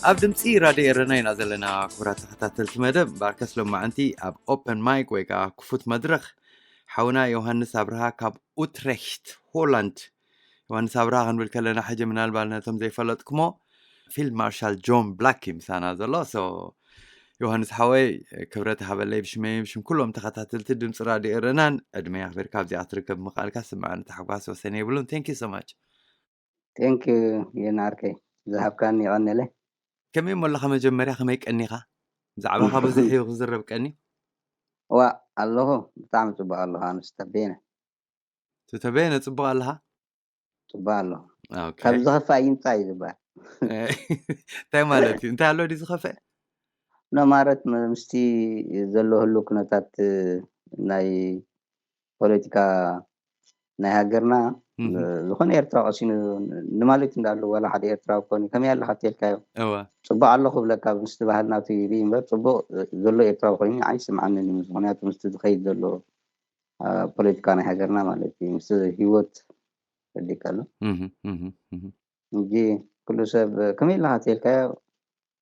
ኣብ ድምፂ ራድዮ ኤረና ኢና ዘለና። ክቡራት ተኸታተልቲ መደብ ባርከስ ሎማዕንቲ ኣብ ኦፐን ማይክ ወይ ከዓ ክፉት መድረኽ ሓውና ዮሃንስ ኣብርሃ ካብ ኡትሬክት ሆላንድ። ዮሃንስ ኣብርሃ ክንብል ከለና ሕጂ ምናልባት ነቶም ዘይፈለጥኩሞ ፊልድ ማርሻል ጆን ብላክ እዩ ምሳና ዘሎ። ዮሃንስ ሓወይ፣ ክብረት ሃበለይ ብሽመይ ብሽም ኩሎም ተኸታተልቲ ድምፂ ራድዮ ኤረናን ዕድመ ኣኽቢርካ ኣብዚኣ ክትርከብ ምኽኣልካ ስምዓኒ ተሓጓስ ወሰን የብሉን። Thank you so much። Thank you የናርከይ ዝሃብካኒ ይቐነለ። ከመይ እሞ ኣለኻ? መጀመርያ ከመይ ቀኒኻ? ብዛዕባኻ ብዙሕ እዩ ክዝረብ ቀንዩ። ዋ ኣለኹ፣ ብጣዕሚ ፅቡቅ ኣለኹ። ኣነስ ተቤነ ተተበየነ ጽቡቕ ኣለኻ? ፅቡቅ ኣለኹ። ካብ ዝኸፍእ ኣይምፃእ እዩ ዝበሃል። እንታይ ማለት እዩ? እንታይ ኣሎ ድዩ ዝኸፍእ? ኖ ማለት ምስቲ ዘሎ ህሉ ኩነታት ናይ ፖለቲካ ናይ ሃገርና ዝኾነ ኤርትራ ቀሲኑ ንማለት እንዳሉ ዋላ ሓደ ኤርትራዊ ኮኒ ከመይ ኣለካ ተልካዮ እወ ፅቡቅ ኣለኩ ብለካ ምስቲ ባህል ናቱ ይብል እምበር ፅቡቅ ዘሎ ኤርትራዊ ኮይኑ ኣይስምዓንን እዩ። ምክንያቱ ምስቲ ዝኸይድ ዘሎ ፖለቲካ ናይ ሃገርና ማለት እዩ ምስቲ ህይወት ፈሊካ ኣሎ እህ፣ እህ፣ እህ። እንጂ ኩሉ ሰብ ከመይ ኣለካ ተልካዮ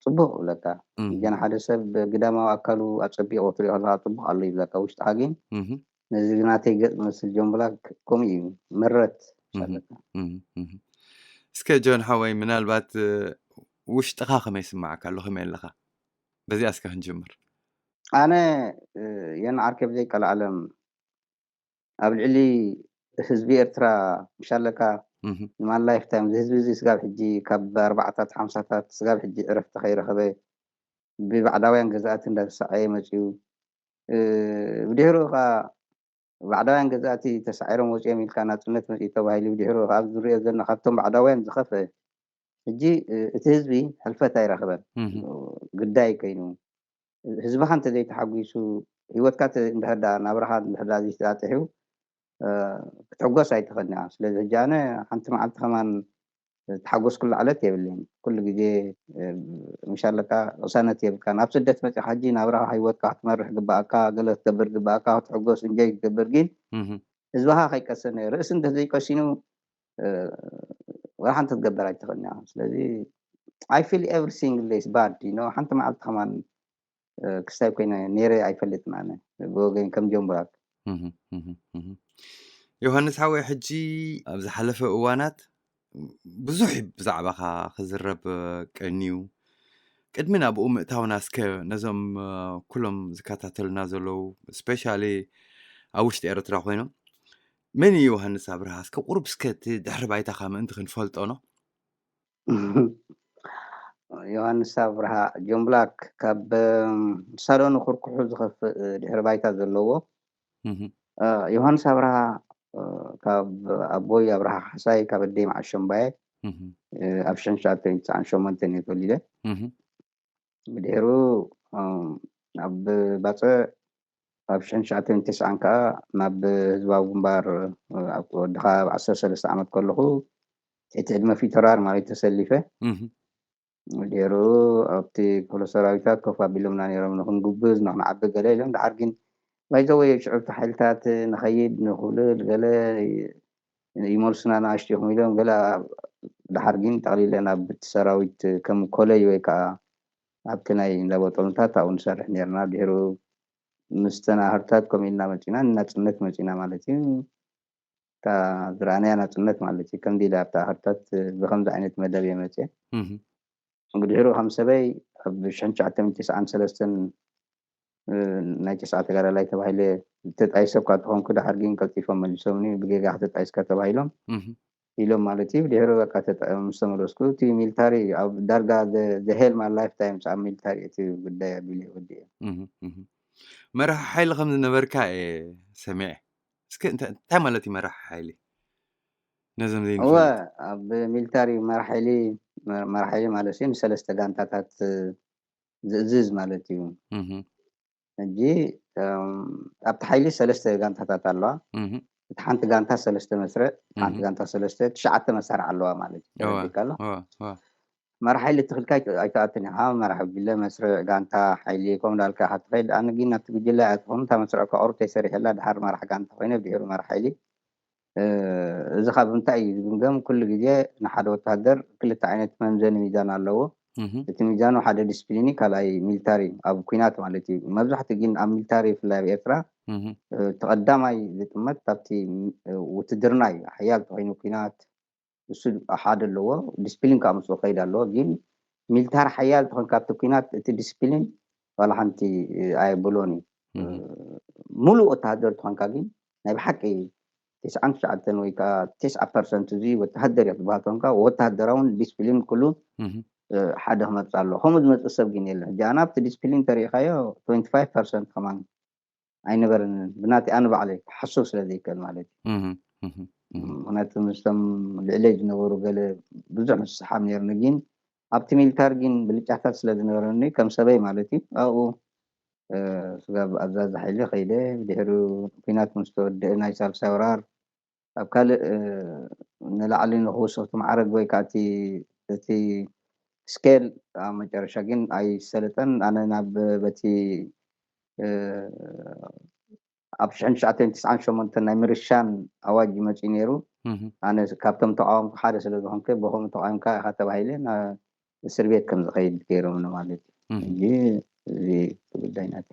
ፅቡቅ ብለካ እህ። ገና ሓደ ሰብ ግዳማዊ ኣካሉ ኣፀቢቅ ክትሪኦ ከለካ ፅቡቅ ኣሎ ይብለካ ውሽጥካ ግን እህ። ነዚ ናተይ ገፅ መስል ጆምብላ ከምኡ እዩ ምረት እህ። ኣለካ እህ፣ እህ። እስከ ጆን ሓወይ ምናልባት እ፣ ውሽጥኻ ከመይ ይስምዓካ ኣሎ ከመይ ኣለኻ? በዚኣ እስከ ክንጅምር። ኣነ እ፣ የን ዓርከ ብዘይ ቀልዓለም ኣብ ልዕሊ ህዝቢ ኤርትራ ምሻለካ እህ። ንማን ላይፍ ታይም እዚ ህዝቢ እዚ ስጋብ ሕጂ ካብ ኣርባዕታት ሓምሳታት ስጋብ ሕጂ ዕረፍቲ ከይረኸበ ብባዕዳውያን ገዛእቲ እንዳተሰዓየ መፅዩ እ፣ ብድሕሩ ከዓ ባዕዳውያን ገዛእቲ ተሳዒሮም ወፂኦም ኢልካ ናፅነት መፅዩ ተባሂሉ ብድሕሩ ከዓ ኣብዚ ዝሪኦ ዘለና ካብቶም ባዕዳውያን ዝኸፈ ሕጂ እ፣ እቲ ህዝቢ ሕልፈት ኣይረኸበን እህ። ግዳይ ኮይኑ ህዝብኻ እንተዘይተሓጒሱ ህይወትካ እንድሕዳ ናብራኻ እንድሕዳ ዘይተጣጢሑ ክትሕጎስ ኣይትኽእልን ኢኻ። ስለዚ ሕጂ ኣነ ሓንቲ መዓልቲ ከማን ዝተሓጎስኩሉ ዕለት የብለይን። ኩሉ ግዜ ምሻለካ ቅሳነት የብልካን። ኣብ ስደት መፂኻ ሕጂ ናብራኻ ህይወትካ ክትመርሕ ግባኣካ፣ ገለ ክትገብር ግባኣካ፣ ክትሕጎስ እንጆይ ክትገብር ግን ህዝብኻ ከይቀሰነ ርእሲ እንተዘይቀሲኑ ወላ ሓንቲ ክትገብር ኣይትኽእልን ኢኻ። ስለዚ I feel every single day is bad you know ሓንቲ መዓልቲ ከማን ክስታይ ኮይነ ነይረ ኣይፈልጥን ኣነ ብወገን ከም ጆን ብላክ። ዮሃንስ ሓወይ ሕጂ ኣብ ዝሓለፈ እዋናት ብዙሕ ብዛዕባኻ ክዝረብ ቀንዩ። ቅድሚ ናብኡ ምእታውና እስከ ነዞም ኩሎም ዝከታተሉና ዘለዉ ስፔሻሊ ኣብ ውሽጢ ኤርትራ ኮይኖም መን እዩ ዮሃንስ ኣብርሃ እስከ ቁሩብ እስከ እቲ ድሕሪ ባይታኻ ምእንቲ ክንፈልጦ ነው። ዮሃንስ ኣብርሃ ጆን ብላክ ካብ ሳሎኒ ኩርኩሑ ዝኸፍእ ድሕሪ ባይታ ዘለዎ ዮሃንስ ኣብርሃ ካብ ኣቦይ ኣብርሃ ካሕሳይ ካብ ኣደይ መዓሾምባየ ኣብ ሽሕን ትሽዓተ ሚእትን ትስዓን ሸሞንተን እየ ተወሊደ። ብድሕሩ ኣብ ባፀ ኣብ ሽሕን ትሽዓተ ሚእትን ተስዓን ከዓ ናብ ህዝባዊ ግንባር ወድኻ ኣብ ዓሰርተ ሰለስተ ዓመት ከለኹ ትሕቲ ዕድመ ፊተራር ማለት ተሰሊፈ። ድሕሩ ኣብቲ ክፍለ ሰራዊታት ኮፍ ኣቢሎምና ነይሮም ንክንጉብዝ ንክንዓቢ ገለ ኢሎም ድሓር ግን ባይዘወይ ሽዑብቲ ሓይልታት ንኸይድ ንክብልል ገለ ይመልሱና ንኣሽትኹም ኢሎም ገለ ድሓር ግን ጠቕሊለ ናብ እቲ ሰራዊት ከም ኮለይ ወይ ከዓ ኣብቲ ናይ እንዳቦጦምታት ኣብኡ ንሰርሕ ነርና ድሕሩ ምስ ተናህርታት ከምኡ ኢልና መፂና ንናፅነት መፂና ማለት እዩ። እታ ዝረኣናያ ናፅነት ማለት እዩ ከምዚ ኢለ ኣብታ ሃርታት ብከምዚ ዓይነት መደብ እየ መፅየ። ብድሕሩ ከም ሰበይ ኣብ ሽሕን ትሽዓተ ሚእትን ተስዓን ሰለስተን ናይ ተስዓ ተጋዳላይ ተባሂለ ተጣይሰ እኳ ተኾንኩ ድሓር ግን ቀልጢፎም መሊሶምኒ ብጌጋ ከተጣይስካ ተባሂሎም ኢሎም ማለት እዩ። ድሕሪ በቃ ተጠ- ምስ ተመለስኩ እቲ ሚሊታሪ ኣብ ዳርጋ the hell my lifetime ኣብ ሚሊታሪ እቲ ጉዳይ ኣቢሉ ወዲኡ። መራሒ ሓይሊ ከም ዝነበርካ እየ ሰሚዐ። እስከ እንታይ ማለት እዩ መራሒ ሓይሊ? ነዞም ዘይንፈልጥ። ኣብ ሚሊታሪ መራሒ ሓይሊ ማለት ንሰለስተ ጋንታታት ዝእዝዝ ማለት እዩ። ሕጂ ኣብቲ ሓይሊ ሰለስተ ጋንታታት ኣለዋ። እቲ ሓንቲ ጋንታ ሰለስተ መስርዕ፣ ሓንቲ ጋንታ ሰለስተ፣ ትሽዓተ መሳርዕ ኣለዋ ማለት እዩ። ተረዲእካ ኣሎ? መራሒ ሓይሊ ትኽልካ ኣይተኣትን ኢኻ። መራሒ ጉጅለ፣ መስርዕ፣ ጋንታ፣ ሓይሊ ከም እንዳልካ ኢኻ ትኸይድ። ኣነ ግን ናብቲ ጉጅለ ኣይኣተኹን። እታ መስርዕ ከቕርብ ተይሰሪሐላ ድሓር መራሕ ጋንታ ኮይነ ድሕሩ መራሕ ሓይሊ። እዚ ካብ እንታይ እዩ ዝግምገም? ኩሉ ግዜ ንሓደ ወታደር ክልተ ዓይነት መምዘኒ ሚዛን ኣለዎ። እቲ ሚዛኑ ሓደ ዲስፕሊን እዩ፣ ካልኣይ ሚሊታሪ እዩ። ኣብ ኩናት ማለት እዩ። መብዛሕትኡ ግን ኣብ ሚሊታሪ ብፍላይ ኣብ ኤርትራ እቲ ቀዳማይ ዝጥመት ኣብቲ ውትድርና እዩ። ሓያል ተኮይኑ ኩናት እሱ ሓደ ኣለዎ። ዲስፕሊን ካብ ምስኡ ከይድ ኣለዎ። ግን ሚሊታሪ ሓያል ተኮይኑ ካብቲ ኩናት እቲ ዲስፕሊን ዋላ ሓንቲ ኣየብሎን እዩ። ሙሉእ ወተሃደር ተኮንካ ግን ናይ ብሓቂ ተስዓን ትሽዓተን ወይ ከዓ ተስዓ ፐርሰንት እዚ ወተሃደር እየ ክትበሃል ተኮንካ ወተሃደራውን ዲስፕሊን ኩሉ ሓደ ክመፅእ ኣለዎ። ከምኡ ዝመፅእ ሰብ ግን የለን። ሕጂ ኣነ ኣብቲ ዲስፕሊን ተሪኢካዮ ትወንቲ ፋይቭ ፐርሰንት ከማን ኣይነበረንን። ብናቲ ኣነ ባዕለይ ክሓስብ ስለ ዘይክእል ማለት እዩ። ምክንያቱ ምስቶም ልዕለይ ዝነበሩ ገለ ብዙሕ ምስሓብ ነይርኒ፣ ግን ኣብቲ ሚሊታር ግን ብልጫታት ስለ ዝነበረኒ ከም ሰበይ ማለት እዩ ኣብኡ ስጋብ ኣዛዚ ሓይሊ ከይደ። ብድሕሪኡ ኩናት ምስ ተወደአ ናይ ሳልሳይ ወራር ኣብ ካልእ ንላዕሊ ንክውስኽቲ ማዕረግ ወይ ከዓ እቲ ስኬል ኣብ መጨረሻ ግን ኣይሰለጠን። ኣነ ናብ በቲ ኣብ ሽሕን ትሽዓተን ትስዓን ሸሞንተን ናይ ምርሻን ኣዋጅ መፂኡ ነይሩ። ኣነ ካብቶም ተቃወምቲ ሓደ ስለ ዝኾንከ ብከምኡ ተቃዊምካ ኢኻ ተባሂለ እስር ቤት ከም ዝኸይድ ገይሮምኒ ማለት እዩ። ሕጂ እዚ ጉዳይ ናት።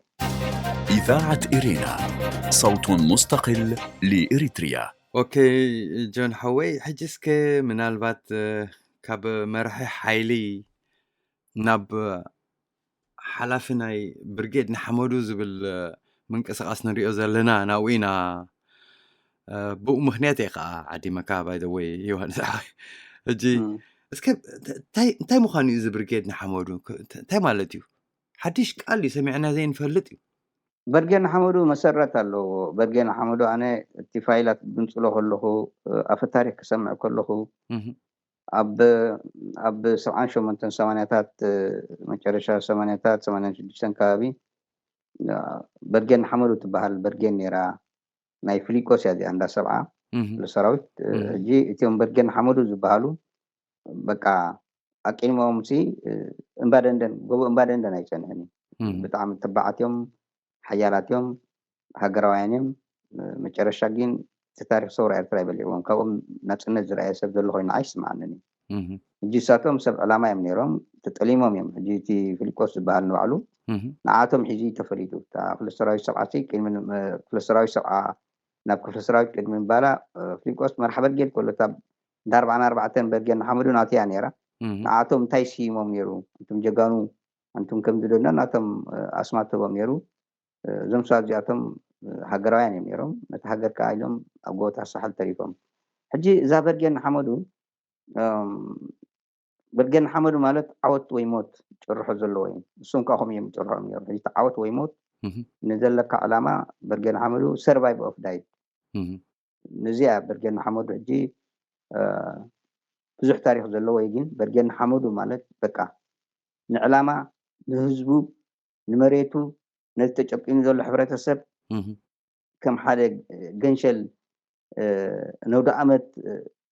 إذاعة إرينا، صوت مستقل لإريتريا. ኦኬ ጆን ሓወይ፣ ሕጂ እስከ ምናልባት ካብ መራሒ ሓይሊ ናብ ሓላፊ ናይ ብርጌድ ንሓመዱ ዝብል ምንቅስቃስ ንሪኦ ዘለና ናብኡ ኢና። ብኡ ምክንያት እየ ከዓ ዓዲመካ። ባይደወይ ዮሃንስ ሓወይ፣ ሕጂ እስከ እንታይ ምዃኑ እዩ እዚ ብርጌድ ንሓመዱ? እንታይ ማለት እዩ? ሓድሽ ቃል እዩ፣ ሰሚዕና ዘይንፈልጥ እዩ። በርጌድ ንሓመዱ መሰረት ኣለዎ። በርጌድ ንሓመዱ ኣነ እቲ ፋይላት ብንፅሎ ከለኹ ኣፈ ታሪክ ክሰምዕ ከለኹ ኣብ ኣብ ሰብዓን ሸሞንተን ሰማንያታት መጨረሻ ሰማንያታት ሰማንያን ሽዱሽተን ከባቢ በርጌድ ንሓመዱ ትበሃል በርጌድ ነይራ። ናይ ፍሊቆስ እያ እዚኣ እንዳ ሰብዓ ሰራዊት። ሕጂ እቲኦም በርጌድ ንሓመዱ ዝበሃሉ በቃ ኣቂድሞም ሲ እምባደንደን ጎቦ እምባደንደን ኣይፀንሕን እዩ። ብጣዕሚ ተባዓት እዮም፣ ሓያላት እዮም፣ ሃገራውያን እዮም። መጨረሻ ግን እቲ ታሪክ ሰውራ ኤርትራ ይበሊዕዎም። ካብኦም ናፅነት ዝረኣየ ሰብ ዘሎ ኮይኑ ኣይስምዓንን እዩ። ሕጂ እሳቶም ሰብ ዕላማ እዮም ነይሮም፣ ተጠሊሞም እዮም። ሕጂ እቲ ፍሊቆስ ዝበሃል ንባዕሉ ንዓቶም ሒዙ እዩ ተፈሊጡ። እታ ክፍለ ሰራዊት ሰብዓ ሲ ቅድሚ ክፍለ ሰራዊት ሰብዓ ናብ ክፍለ ሰራዊት ቅድሚ ምባላ ፍሊቆስ መርሓ በርጌድ ከሎ እታ እንዳ ኣርባዓን ኣርባዕተን በርጌድ ንሓመዱ ናተያ ነይራ። ንዓቶም እንታይ ስይሞም ነይሩ? እቶም ጀጋኑ ኣንቱም ከምዚ ዶ ናቶም ኣስማት ሂቦም ነይሩ። እዞም ሰባት እዚኣቶም ሃገራውያን እዮም ነይሮም። ነቲ ሃገር ከዓ ኢሎም ኣብ ጎቦታት ሳሕል ተሪፎም። ሕጂ እዛ በርጌድ ንሓመዱ በርጌድ ንሓመዱ ማለት ዓወት ወይ ሞት ጭርሖ ዘለዎ እዩ። እሱም ከዓ ከምኡ እዮም ጭርሖም ነይሩ። ሕጂ ዓወት ወይ ሞት ንዘለካ ዕላማ በርጌድ ንሓመዱ survive or die። ነዚኣ በርጌድ ንሓመዱ ሕጂ ብዙሕ ታሪክ ዘለዎ እዩ። ግን በርጌድ ንሓመዱ ማለት በቃ ንዕላማ ንህዝቡ ንመሬቱ ነዚ ተጨቂኑ ዘሎ ሕብረተሰብ ከም ሓደ ገንሸል ነውዲ ዓመት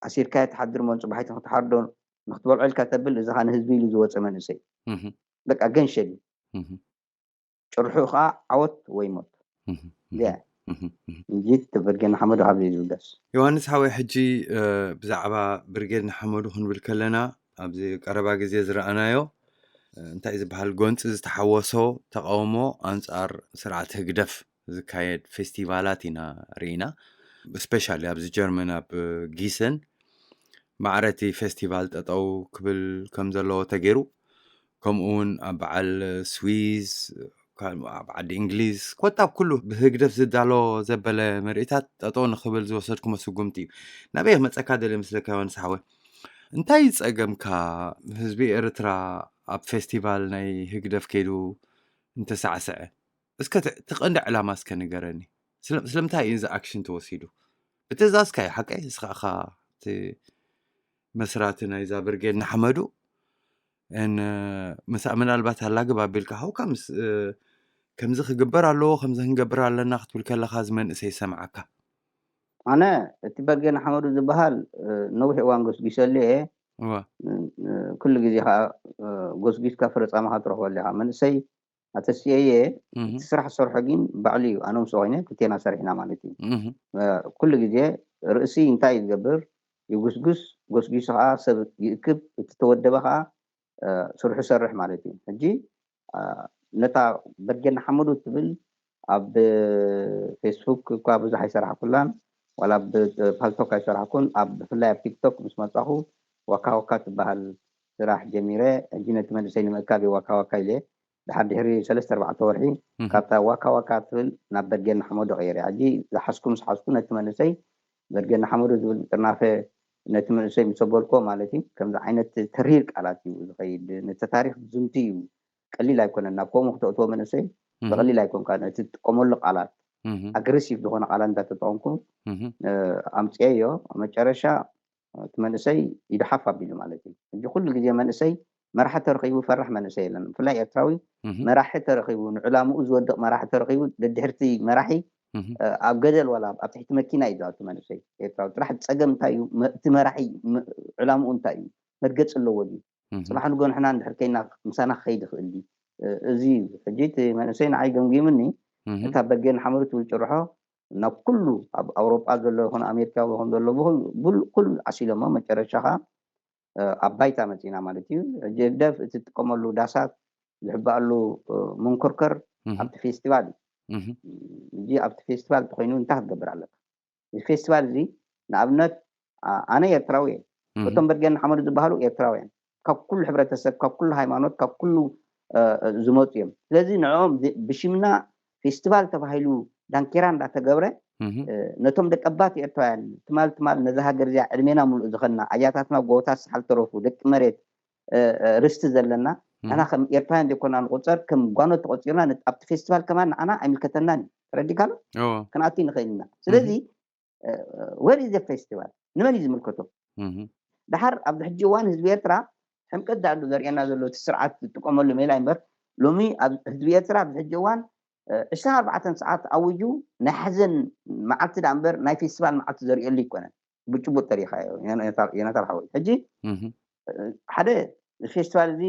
ኣሲርካዮ ትሓድር እሞ ንፅባሒቱ ክትሓርዶ ንክትበልዖ ኢልካ ተብል እዚኻ ንህዝቢ ኢሉ ዝወፀ መንእሰይ በቃ ገንሸል እዩ። ጭርሑ ከዓ ዓወት ወይ ሞት። እንጂ በርጌድ ንሓመዱ ካብዚ ዝብገስ። ዮሃንስ ሓወይ፣ ሕጂ ብዛዕባ ብርጌድ ንሓመዱ ክንብል ከለና ኣብዚ ቀረባ ግዜ ዝረኣናዮ እንታይ ዝበሃል ጎንፂ ዝተሓወሶ ተቃውሞ ኣንፃር ስርዓት ህግደፍ ዝካየድ ፌስቲቫላት ኢና ርኢና። ስፔሻሊ ኣብዚ ጀርመን ኣብ ጊሰን ማዕረ እቲ ፌስቲቫል ጠጠው ክብል ከም ዘለዎ ተገይሩ፣ ከምኡ እውን ኣብ በዓል ስዊዝ ካብ ኣብ ዓዲ እንግሊዝ ኮታ ኣብ ኩሉ ብህግደፍ ዝዳሎ ዘበለ ምርኢታት ጠጠው ንኽብል ዝወሰድኩሞ ስጉምቲ እዩ። ናበይ ክመፀካ ደልየ ምስለካ ዮሃንስ ሓወይ? እንታይ ጸገምካ? ህዝቢ ኤርትራ ኣብ ፌስቲቫል ናይ ህግደፍ ከይዱ እንተሳዕሰዐ እስከ እቲ ቀንዲ ዕላማ እስከ ንገረኒ። ስለምንታይ እዩ እዚ ኣክሽን ተወሲዱ? ብትእዛዝካ እዩ ሓቀይ? እስኻ ኢኻ እቲ መስራቲ ናይዛ ብርጌድ ንሓመዱ። ምናልባት ኣላግብ ኣቢልካ ሃውካ ምስ ከምዚ ክግበር ኣለዎ ከምዚ ክንገብር ኣለና ክትብል ከለኻ እዚ መንእሰይ ይሰምዓካ? ኣነ እቲ በርጌድ ንሓመዱ ዝበሃል ነዊሕ እዋን ጎስጊሰሉ እየ። ኩሉ ግዜ ከዓ ጎስጊስካ ፍረፃማካ ትረክበሉ ኢካ። መንእሰይ ኣተስኤየ እቲ ስራሕ ዝሰርሖ ግን ባዕሉ እዩ። ኣነ ምስ ኮይነ ክልቴና ሰሪሕና ማለት እዩ። ኩሉ ግዜ ርእሲ እንታይ እዩ ዝገብር? ይጉስጉስ። ጎስጊሱ ከዓ ሰብ ይእክብ። እቲ ተወደበ ከዓ ስርሑ ይሰርሕ ማለት እዩ። ሕጂ ነታ በርጌድ ንሓመዱ ትብል ኣብ ፌስቡክ እኳ ብዙሕ ኣይሰራሕኩላን፣ ዋላ ኣብ ፓልቶክ ኣይሰራሕኩን። ኣብ ብፍላይ ኣብ ቲክቶክ ምስ መጻኹ ዋካ ዋካ ትበሃል ስራሕ ጀሚረ። ሕጂ ነቲ መንእሰይ ንምእካብ እየ ዋካ ዋካ ኢለ። ድሓር ድሕሪ ሰለስተ ኣርባዕተ ወርሒ ካብታ ዋካ ዋካ ትብል ናብ በርጌድ ንሓመዱ ቀይረ። ሕጂ ዝሓዝኩ ምስ ሓዝኩ ነቲ መንእሰይ በርጌድ ንሓመዱ ዝብል ጥርናፈ ነቲ መንእሰይ ምስ ኣበልኮ ማለት እዩ። ከምዚ ዓይነት ተሪር ቃላት እዩ ዝኸይድ። ነቲ ታሪክ ዝዝንቱ እዩ። ቀሊል ኣይኮነን። ናብ ከምኡ ክተእትዎ መንእሰይ ብቐሊል ኣይኮንካ። ነቲ ትጥቀመሉ ቃላት ኣግሬሲቭ ዝኾነ ቃላት እንዳተጠቐምኩ ኣምፅኤዮ። መጨረሻ እቲ መንእሰይ ይድሓፍ ኣቢሉ ማለት እዩ። ሕጂ ኩሉ ግዜ መንእሰይ መራሒ ተረኺቡ ፈራሕ መንእሰይ የለን። ብፍላይ ኤርትራዊ መራሒ ተረኺቡ፣ ንዕላምኡ ዝወድቕ መራሒ ተረኺቡ፣ ደድሕርቲ መራሒ ኣብ ገደል ዋላ ኣብ ትሕቲ መኪና እዩ ዝኣቱ መንእሰይ ኤርትራዊ። ጥራሕ ጸገም እንታይ እዩ? እቲ መራሒ ዕላምኡ እንታይ እዩ? መርገጺ ኣለዎ ድዩ? ጽባሕ ንጎ ንሕና እንድሕር ከይና ምሳና ክኸይድ ይኽእል ድዩ? እዚ እዩ። ሕጂ እቲ መንእሰይ ንዓይ ገምጊሙኒ፣ እታ በርጌድ ንሓመዱ ትብል ጭርሖ ናብ ኩሉ ኣብ ኣውሮጳ ዘሎ ይኹን ኣሜሪካ ይኹን ዘሎ ብኩሉ ዓሲሎሞ መጨረሻ ከዓ ኣብ ባይታ መፂና ማለት እዩ። ሕጂ ህግደፍ እቲ ትጥቀመሉ ዳሳት ዝሕበኣሉ መንኮርከር ኣብቲ ፌስቲቫል እዩ። ሕጂ ኣብቲ ፌስቲቫል እንተኮይኑ እንታይ ክትገብር ኣለካ? እዚ ፌስቲቫል እዚ ንኣብነት ኣነ ኤርትራዊ እየ። እቶም በርጌድ ንሓመዱ ዝበሃሉ ኤርትራውያን ካብ ኩሉ ሕብረተሰብ፣ ካብ ኩሉ ሃይማኖት፣ ካብ ኩሉ ዝመፁ እዮም። ስለዚ ንዕኦም ብሽምና ፌስቲቫል ተባሂሉ ዳንኬራ እንዳተገብረ ነቶም ደቀባት ኤርትራውያን ትማል ትማል ነዛ ሃገር እዚኣ ዕድሜና ሙሉእ ዝኸና ኣያታትና ጎቦታት ሰሓል ተረፉ ደቂ መሬት ርስቲ ዘለና ንሕና ከም ኤርትራውያን ዘይኮና ንቁፀር ከም ጓኖት ተቆፂርና ኣብቲ ፌስቲቫል ከማን ንዓና ኣይምልከተናን እዩ። ተረዲካሎ? ክንኣቲ ንኽእል ኢና። ስለዚ ወር ኢዘ ፌስቲቫል ንመን እዩ ዝምልከቶ? ድሓር ኣብዚ ሕጂ እዋን ህዝቢ ኤርትራ ሕምቀት ዳኣሉ ዘርእየና ዘሎ እቲ ስርዓት ዝጥቀመሉ ሜላ እምበር ሎሚ ህዝቢ ኤርትራ ኣብዚ ሕጂ እዋን ዕስራን ኣርባዕተን ሰዓት ኣዊጁ ናይ ሓዘን መዓልቲ ዳ እምበር ናይ ፌስቲቫል መዓልቲ ዘርእየሉ ኣይኮነን። ብጭቡጥ ተሪኻዮ ዮናታን ሓወይ። ሕጂ ሓደ ፌስቲቫል እዚ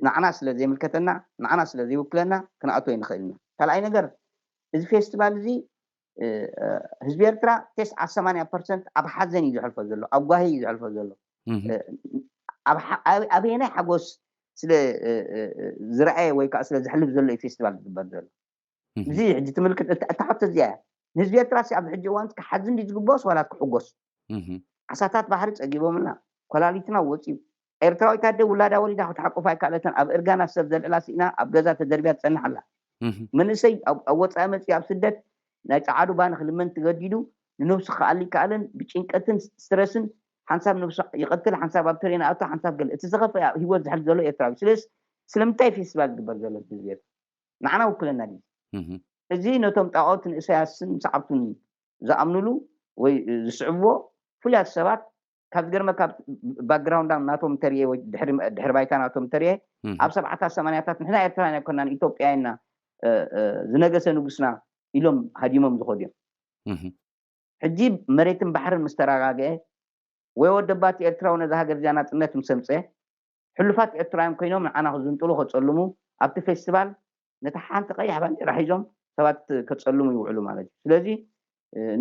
ንዓና ስለ ዘይምልከተና ንዓና ስለ ዘይውክለና ክንኣቶ ይንኽእል ኢና። ካልኣይ ነገር እዚ ፌስቲቫል እዚ ህዝቢ ኤርትራ ተስዓ ሰማንያ ፐርሰንት ኣብ ሓዘን እዩ ዘሕልፎ ዘሎ፣ ኣብ ጓሂ እዩ ዘሕልፎ ዘሎ። ኣበየናይ ሓጎስ ስለ ዝረኣየ ወይ ከዓ ስለ ዘሕልፍ ዘሎ እዩ ፌስቲቫል ዝግበር ዘሎ። እዚ ሕጂ ትምልክት እታ ሕቶ እዚኣ እያ። ንህዝቢ ኤርትራ ሲ ኣብዚ ሕጂ እዋን ክሓዝን ድዩ ዝግበኦስ ዋላ ክሕጎስ? ዓሳታት ባሕሪ ጸጊቦምና፣ ኮላሊትና ወጺኡ። ኤርትራዊት ኣደ ውላዳ ወሊዳ ክትሓቁፍ ኣይከኣለትን። ኣብ እርጋና ሰብ ዘልዕላ ስኢና ኣብ ገዛ ተደርብያ ትጸንሕ ኣላ። መንእሰይ ኣብ ወጻኢ መጺኡ ኣብ ስደት ናይ ጸዓዱ ባኒ ክልመን ተገዲዱ ንነብሱ ክኣሊ ኣይከኣለን። ብጭንቀትን ስትረስን ሓንሳብ ነብሱ ይቐትል፣ ሓንሳብ ኣብ ትሬን ኣእቱ፣ ሓንሳብ ገለ። እቲ ዝኸፍአ ህይወት ዘሕልፍ ዘሎ ኤርትራዊ። ስለስ ስለምንታይ ፌስቲቫል ዝግበር ዘሎ ህዝቢ ኤርትራ? ንዓና ውክለና ድዩ? እዚ ነቶም ጣዖት ንእሳያስን ሰዓብቱን ዝኣምኑሉ ወይ ዝስዕብዎ ፍሉያት ሰባት ካብ ዝገርመካ ባክግራውንድ ናቶም ተሪኤ ወይ ድሕሪ ባይታ ናቶም ተሪኤ ኣብ ሰብዓታት ሰማንያታት ንሕና ኤርትራውያን ኣይኮናን ኢትዮጵያ ኢና ዝነገሰ ንጉስና ኢሎም ሃዲሞም ዝኸዱ እዮም። ሕጂ መሬትን ባሕርን ምስ ተረጋግአ ወይ ወደባት ኤርትራዊ ነዛ ሃገር እዚኣ ናጽነት ምስ ኣምጽአ ሕሉፋት ኤርትራውያን ኮይኖም ንዓና ክዝንጥሉ ከጸልሙ ኣብቲ ፌስቲቫል ነታ ሓንቲ ቀያሕ ባንዴራ ሒዞም ሰባት ከጸልሙ ይውዕሉ ማለት እዩ። ስለዚ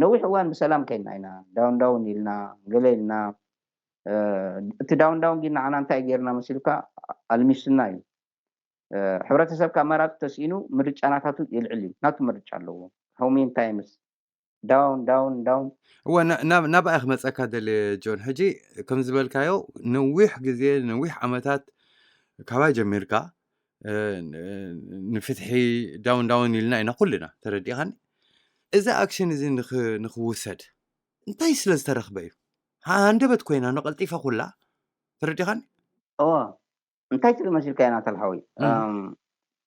ነዊሕ እዋን ብሰላም ከይድና ኢና። ዳውን ዳውን ኢልና ገለ ኢልና እቲ ዳውን ዳውን ግን ንዓና እንታይ ገይርና መሲልካ ኣልሚስና እዩ። ሕብረተሰብ ካብ መራፂ ተስኢኑ ምርጫ ናታቱ የልዕል እዩ። ናቱ ምርጫ ኣለዎ። How many times down down down? እወ ናብኣ ክመፀካ ደልየ ጆን። ሕጂ ከም ዝበልካዮ ነዊሕ ግዜ ነዊሕ ዓመታት ካባይ ጀሚርካ ንፍትሒ ዳውን ዳውን ኢልና ኢና ኩልና፣ ተረዲኻኒ? እዚ ኣክሽን እዚ ንኽውሰድ እንታይ ስለ ዝተረኽበ እዩ? ሃንደበት ኮይና ንቐልጢፋ ኩላ፣ ተረዲኻኒ? እዋ እንታይ ትብል መሲልካ ኢና ተልሓዊ?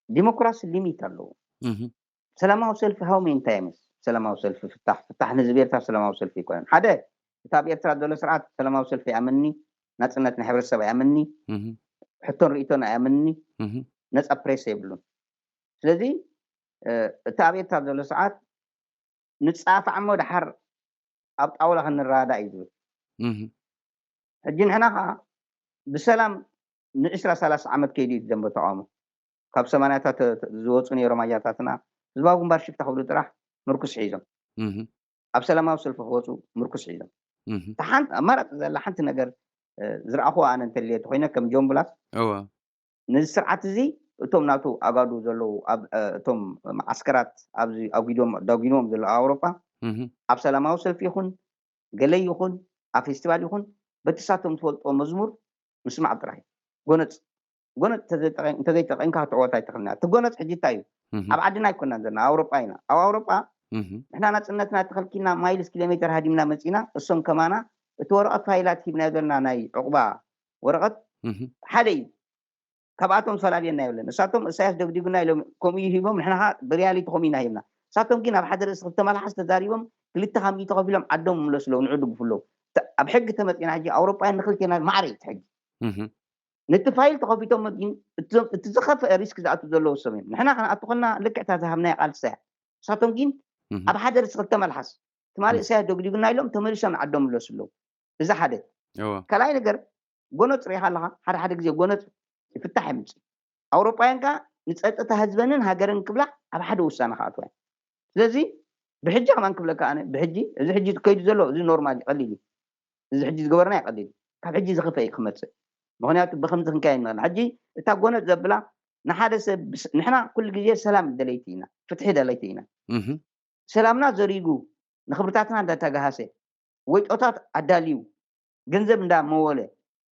ዲሞክራሲ ሊሚት ኣለዎ። ሰላማዊ ሰልፊ ሃው ሜን ታይምስ ሰላማዊ ሰልፊ ፍታሕ ፍታሕ ንህዝቢ ኤርትራ ሰላማዊ ሰልፊ ይኮነን። ሓደ፣ እቲ ኣብ ኤርትራ ዘሎ ስርዓት ሰላማዊ ሰልፊ ኣይኣምንኒ፣ ናጽነት ናይ ሕብረተሰብ ኣይኣምንኒ፣ ሕቶን ርእቶን ኣይኣምንኒ፣ ነጻ ፕሬስ የብሉን። ስለዚ እቲ ኣብ ኤርትራ ዘሎ ስርዓት ንጻፋዕ እሞ ድሓር ኣብ ጣውላ ክንረዳእ እዩ ዝብል። ሕጂ ንሕና ከዓ ብሰላም ንዕስራ ሰላሳ ዓመት ከይዱ እዩ ዘንበ ተቃውሞ። ካብ ሰማንያታት ዝወፁ ነይሮም ኣያታትና ህዝባዊ ግንባር ሽፍታ ክብሉ ጥራሕ ምርኩስ ሒዞም፣ ኣብ ሰላማዊ ሰልፊ ክወፁ ምርኩስ ሒዞም። ሓንቲ ኣማራፂ ዘላ ሓንቲ ነገር ዝረኣኹ ኣነ እንተልየ ተኮይነ ከም ጆን ብላስ፣ ነዚ ስርዓት እዚ እቶም ናቱ ኣጋዱ ዘለዉ እቶም መዓስከራት ኣብዚ ኣጉዶም ዳጉኖም ዘለዉ ኣውሮጳ ኣብ ሰላማዊ ሰልፊ ይኹን ገለ ይኹን ኣብ ፌስቲቫል ይኹን በቲ ሳቶም ትፈልጦ መዝሙር ምስማዕ ጥራይ። ጎነፅ ጎነፅ እንተዘይጠቐምካ ክትዕወት ኣይትኽእልን። እቲ ጎነፅ ሕጂ እንታይ እዩ? ኣብ ዓድና ኣይኮናን ዘለና፣ ኣውሮጳ ኢና። ኣብ ኣውሮጳ ንሕና ናፅነትና ተኸልኪልና ማይልስ ኪሎ ሜትር ሃዲምና መፂና፣ እሶም ከማና እቲ ወረቐት ፋይላት ሂብናዮ ዘለና ናይ ዕቑባ ወረቐት ሓደ እዩ። ካብኣቶም ዝፈላልየና የለን። እሳቶም እሳያስ ደግዲጉና ኢሎም ከምኡ ሂቦም፣ ንሕና ብሪያሊቲ ከምኡ ኢና ሂብና። እሳቶም ግን ኣብ ሓደ ርእሲ ክልተ መልሓስ ተዛሪቦም ክልተ ካብ ሚእቲ ከፊሎም ዓዶም ይምለሱ ኣለዉ፣ ንዑ ድግፉ ኣለዉ። ኣብ ሕጊ ተመፂና ሕጂ ኣውሮጳውያን ንክልቴና ማዕረ እዩ እቲ ሕጊ። ነቲ ፋይል ተኸፊቶም ግን እቲ ዝኸፍአ ሪስክ ዝኣቱ ዘለዉ እሶም እዮም። ንሕና ክንኣቱ ከለና ልክዕታ ዝሃብናዮ ቃልሲ እያ። እሳቶም ግን ኣብ ሓደ ርእሲ ክልተ መልሓስ ትማሊ እሳያስ ደግዲጉና ኢሎም ተመሊሶም ንዓዶም ይምለሱ ኣለዉ። እዚ ሓደ። ካልኣይ ነገር ጎነፅ ሪኢኻ ኣለኻ፣ ሓደ ሓደ ግዜ ጎነፅ ይፍታሕ የምፅእ። ኣውሮጳውያን ከዓ ንፀጥታ ህዝበንን ሃገርን ክብላ ኣብ ሓደ ውሳነ ክኣትዋ እየን። ስለዚ ብሕጂ ከማን ክብለካ ኣነ ብሕጂ እዚ ሕጂ ከይዱ ዘሎ እዚ ኖርማል እዩ፣ ቀሊል እዩ። እዚ ሕጂ ዝገበርና እዩ ቀሊል እዩ። ካብ ሕጂ ዝኸፍአ እዩ ክመፅእ። ምክንያቱ ብከምዚ ክንከይድ ንኽእል። ሕጂ እታ ጎነፅ ዘብላ ንሓደ ሰብ ንሕና ኩሉ ግዜ ሰላም ደለይቲ ኢና፣ ፍትሒ ደለይቲ ኢና። ሰላምና ዘሪጉ ንክብርታትና እንዳተጋሃሰ ወይጦታት ኣዳልዩ ገንዘብ እንዳመወለ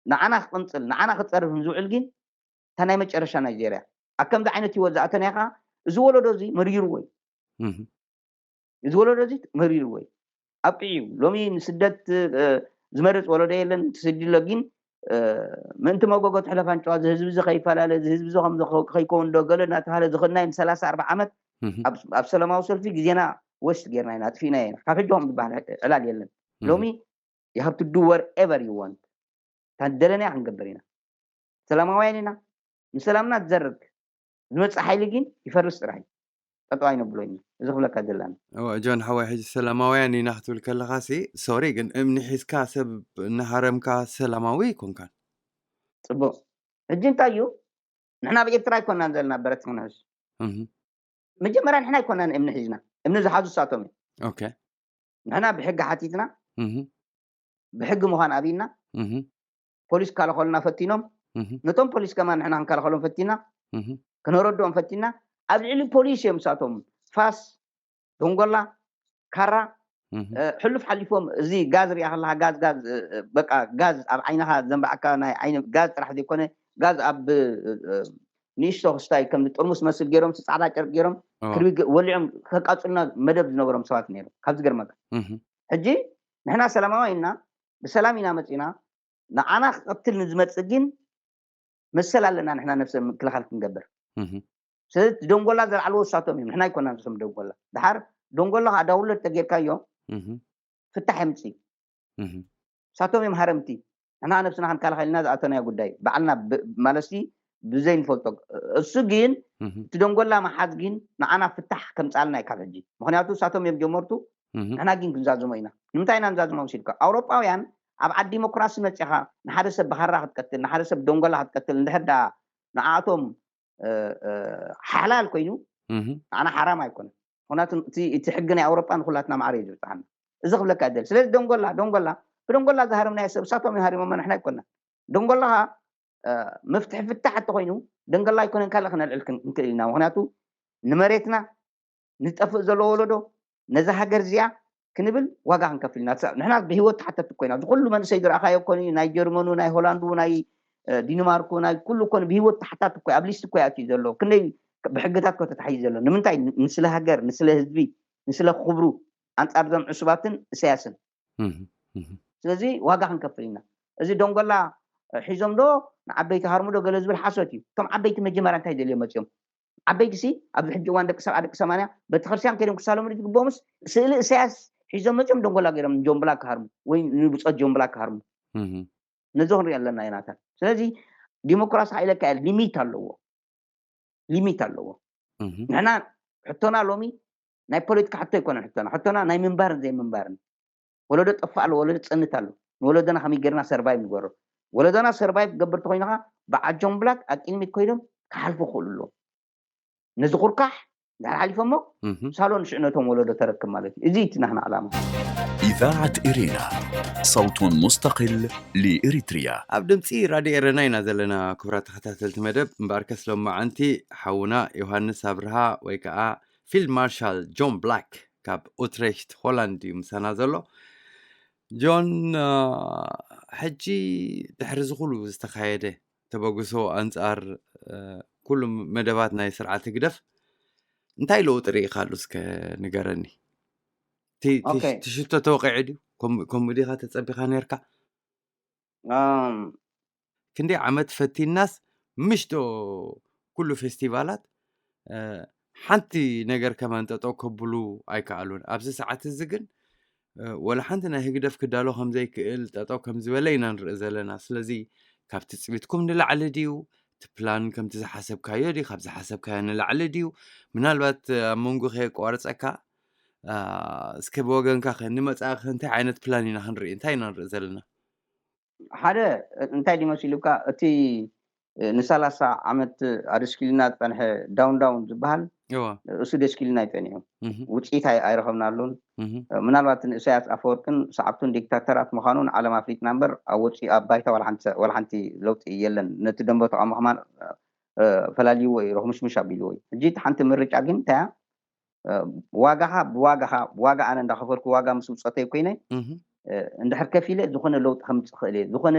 ንዓና ክቕንፅል ንዓና ክፀርፍ ንዝውዕል ግን እታ ናይ መጨረሻ ናይጀርያ ኣብ ከምዚ ዓይነት ህይወት ዝኣተናዮ ከዓ እዚ ወለዶ እዚ መሪርዎ እዩ። እዚ ወለዶ እዚ መሪርዎ እዩ፣ ኣብቂዑ እዩ። ሎሚ ንስደት ዝመርፅ ወለዶ የለን። ትስዲ ኣሎ ግን ምእንቲ መጎጎ ትሕለፍ ኣንጨዋ፣ እዚ ህዝቢ እዚ ከይፈላለ፣ እዚ ህዝቢ እዚ ከምዚ ከይከውን ዶ ገለ እናተባሃለ ዝኸድናዮ ንሰላሳ ኣርባዓ ዓመት ኣብ ሰላማዊ ሰልፊ ግዜና ወስት ጌርና ኢና ኣጥፊእና ኢና። ካብ ሕጂ ከም ዝበሃል ዕላል የለን። ሎሚ you have to do whatever you want። እታ ደለናያ ክንገብር ኢና። ሰላማውያን ኢና። ንሰላምና ዝዘርግ ዝመፅእ ሓይሊ ግን ይፈርስ ጥራሕ እዩ። ጠጠው ኣይነብሎ ኢና። እዚ ክብለካ ዘለና። ጆን ሓዋይ፣ ሕጂ ሰላማውያን ኢና ክትብል ከለኻ ሲ ሶሪ ግን እምኒ ሒዝካ ሰብ እናሃረምካ ሰላማዊ ኣይኮንካን። ፅቡቅ። ሕጂ እንታይ እዩ? ንሕና ኣብ ኤርትራ ኣይኮናን ዘለና በረት ክንሕዝ። መጀመርያ ንሕና ኣይኮናን እምኒ ሒዝና፣ እምኒ ዝሓዙ እሳቶም እዮም። ንሕና ብሕጊ ሓቲትና፣ ብሕጊ ምዃን ኣብይና፣ ፖሊስ ክከላኸሉና ፈቲኖም፣ ነቶም ፖሊስ ከማን ንሕና ክንከላኸሎም ፈቲና፣ ክነረድኦም ፈቲና። ኣብ ልዕሊ ፖሊስ እዮም እሳቶም ፋስ፣ ደንጎላ፣ ካራ፣ ሕሉፍ ሓሊፎም እዚ ጋዝ ሪኣ ከለካ ጋዝ ጋዝ በቃ ጋዝ ኣብ ዓይንኻ ዘንባዕካ ናይ ዓይኒ ጋዝ ጥራሕ ዘይኮነ ጋዝ ኣብ ንእሽቶ ክስታይ ከም ጥርሙስ መስል ገይሮም ፃዕዳ ጨርቂ ገይሮም ክርቢ ወሊዖም ከቃፅሉና መደብ ዝነበሮም ሰባት ነይሮም። ካብ ዝገርመካ ሕጂ ንሕና ሰላማዊ ኢና፣ ብሰላም ኢና መፂና። ንዓና ክቐትል ንዝመፅእ ግን መሰል ኣለና ንሕና ነብሰ ምክልኻል ክንገብር። ስለዚ ደንጎላ ዘልዓልዎ እሳቶም እዮም፣ ንሕና ኣይኮናን። እሶም ደንጎላ ድሓር ደንጎላ ከዓ ዳውንሎድ ተጌርካዮ ፍታሕ የምፅእ። እሳቶም እዮም ሃረምቲ። ንሕና ነብስና ክንከላኸል ኢልና ዝኣተናዮ ጉዳይ ባዕልና ማለትሲ ብዘይንፈልጦ። እሱ ግን እቲ ደንጎላ መሓዝ ግን ንዓና ፍታሕ ከምፃልና እዩ ካብ ሕጂ። ምክንያቱ እሳቶም እዮም ጀመርቱ፣ ንሕና ግን ክንዛዝሞ ኢና። ንምንታይ ኢና ንዛዝሞ መሲልካ? ኣውሮጳውያን ኣብ ዓዲ ዲሞክራሲ መፂኻ ንሓደ ሰብ ብካራ ክትቀትል፣ ንሓደ ሰብ ደንጎላ ክትቀትል እንድሕር ደኣ ንዓኣቶም ሓላል ኮይኑ ንዓና ሓራም ኣይኮነን። ምክንያቱ እቲ ሕጊ ናይ ኣውሮጳ ንኩላትና ማዕረ እዩ ዝብፅሓና። እዚ ክብለካ ይደል። ስለዚ ደንጎላ ደንጎላ ብደንጎላ ዝሃረምናዮ ሰብ እሳቶም ይሃሪሞሞ፣ ንሕና ኣይኮና። ደንጎላ ከዓ መፍትሒ ፍታሕ እንተኮይኑ ደንጎላ ኣይኮነን ካልእ ክነልዕል ክንክእል ኢና። ምክንያቱ ንመሬትና ንጠፍእ ዘሎ ወለዶ ነዛ ሃገር እዚኣ ክንብል ዋጋ ክንከፍል ኢና። ንሕና ብህይወት ተሓተቲ ኮይና እዚ ኩሉ መንእሰይ ዝረኣኻዮ ኮን ናይ ጀርመኑ ናይ ሆላንዱ ናይ ዲንማርክ ናይ ኩሉ ኮነ ብሂወት ተሓታት እኮ ኣብ ሊስት እኮ ኣትዩ ዘሎ። ክንደይ ብሕግታት እኮ ተታሒዙ ዘሎ። ንምንታይ? ንስለ ሃገር፣ ንስለ ህዝቢ፣ ንስለ ክብሩ ኣንጻር ዞም ዕሱባትን እሰያስን። ስለዚ ዋጋ ክንከፍል ኢና። እዚ ደንጎላ ሒዞም ዶ ንዓበይቲ ሃርሙ ዶ ገለ ዝብል ሓሶት እዩ። እቶም ዓበይቲ መጀመርያ እንታይ ደልዮም መፅዮም? ዓበይቲ ሲ ኣብዚ ሕጂ እዋን ደቂ ሰብዓ ደቂ ሰማንያ ቤተክርስትያን ከይዶም ክሳለሙ ዝግብኦምስ ስእሊ እሰያስ ሒዞም መፅዮም ደንጎላ ገይሮም ጆምብላ ክሃርሙ ወይ ንብፆት ጆምብላ ክሃርሙ። ነዚ ክንሪኦ ኣለና ዮናታን። ስለዚ ዲሞክራሲ ኢለካ ሊሚት ኣለዎ፣ ሊሚት ኣለዎ። ንሕና ሕቶና ሎሚ ናይ ፖለቲካ ሕቶ ኣይኮነን ሕቶና። ሕቶና ናይ ምንባርን ዘይምንባርን። ወለዶ ጠፋእ ኣሎ፣ ወለዶ ጸንት ኣሎ። ንወለዶና ከመይ ጌርና ሰርቫይቭ ንገሮ? ወለዶና ሰርቫይቭ ክገብር ተኮይንኻ ብዓጆም ብላክ ኣብ ቅድሚት ኮይኖም ክሓልፉ ክኽእሉ ኣለዎም። ነዚ ኩርካሕ እንድሕር ሓሊፎሞ ሳሎን ሽዕነቶም ወለዶ ተረክብ ማለት እዩ። እዚ እቲ ናህና ዓላማ። إذاعة إرينا، صوت مستقل لإريتريا. ኣብ ድምፂ ራድዮ ኤረና ኢና ዘለና። ክቡራት ተኸታተልቲ መደብ፣ እምበኣርከስ ሎማዓንቲ ሓውና ዮሃንስ ኣብርሃ ወይ ከዓ ፊልድ ማርሻል ጆን ብላክ ካብ ኡትሬክት ሆላንድ እዩ ምሳና ዘሎ። ጆን፣ ሕጂ ድሕሪ ዝኩሉ ዝተካየደ ተበግሶ ኣንጻር ኩሉ መደባት ናይ ስርዓት ህግደፍ እንታይ ለውጢ ርኢኻሉ? እስከ ንገረኒ። ትሽቶ ተወቂዑ ድዩ? ከምኡ ዲኻ ተጸቢኻ ነርካ? ክንደይ ዓመት ፈቲናስ ምሽ ዶ ኩሉ ፌስቲቫላት ሓንቲ ነገር ከማን ጠጠው ከብሉ ኣይከኣሉን። ኣብዚ ሰዓት እዚ ግን ወላ ሓንቲ ናይ ህግደፍ ክዳሎ ከምዘይክእል ጠጠው ከምዝበለ ኢና ንርኢ ዘለና። ስለዚ ካብ ትጽቢትኩም ንላዕሊ ድዩ? እቲ ፕላን ከምቲ ዝሓሰብካዮ ድዩ? ካብ ዝሓሰብካዮ ንላዕሊ ድዩ? ምናልባት ኣብ መንጎ ከየቋርጸካ እስከ ብወገንካ ከ ንመጻእኺ እንታይ ዓይነት ፕላን ኢና ክንርኢ? እንታይ ኢና ንርኢ ዘለና? ሓደ እንታይ ድዩ መሲሉካ፣ እቲ ንሰላሳ ዓመት ኣደስኪልና ዝጸንሐ ዳውን ዳውን ዝበሃል እሱ ደስኪልና ይጸኒሑ። ውፅኢት ኣይረኸብናሉን። ምናልባት ንእሳያስ ኣፈወርቅን ሰዓብቱን ዲክታተራት ምዃኑ ንዓለም ኣፍሊጥና እምበር ኣብ ወፂ ኣብ ባይታ ዋላ ሓንቲ ለውጢ የለን። ነቲ ደንበ ተቃውሞ ከማን ፈላልይዎ እዩ፣ ረኽሙሽሙሽ ኣቢልዎ እዩ። ሕጂ እቲ ሓንቲ ምርጫ ግን እንታይ እያ? ዋጋኻ ብዋጋኻ ዋጋ ኣነ እንዳኸፈልኩ ዋጋ ምስ ውፀተይ ኮይነ እንድሕር ከፊለ ዝኾነ ለውጢ ከምፅእ ክእል እየ። ዝኾነ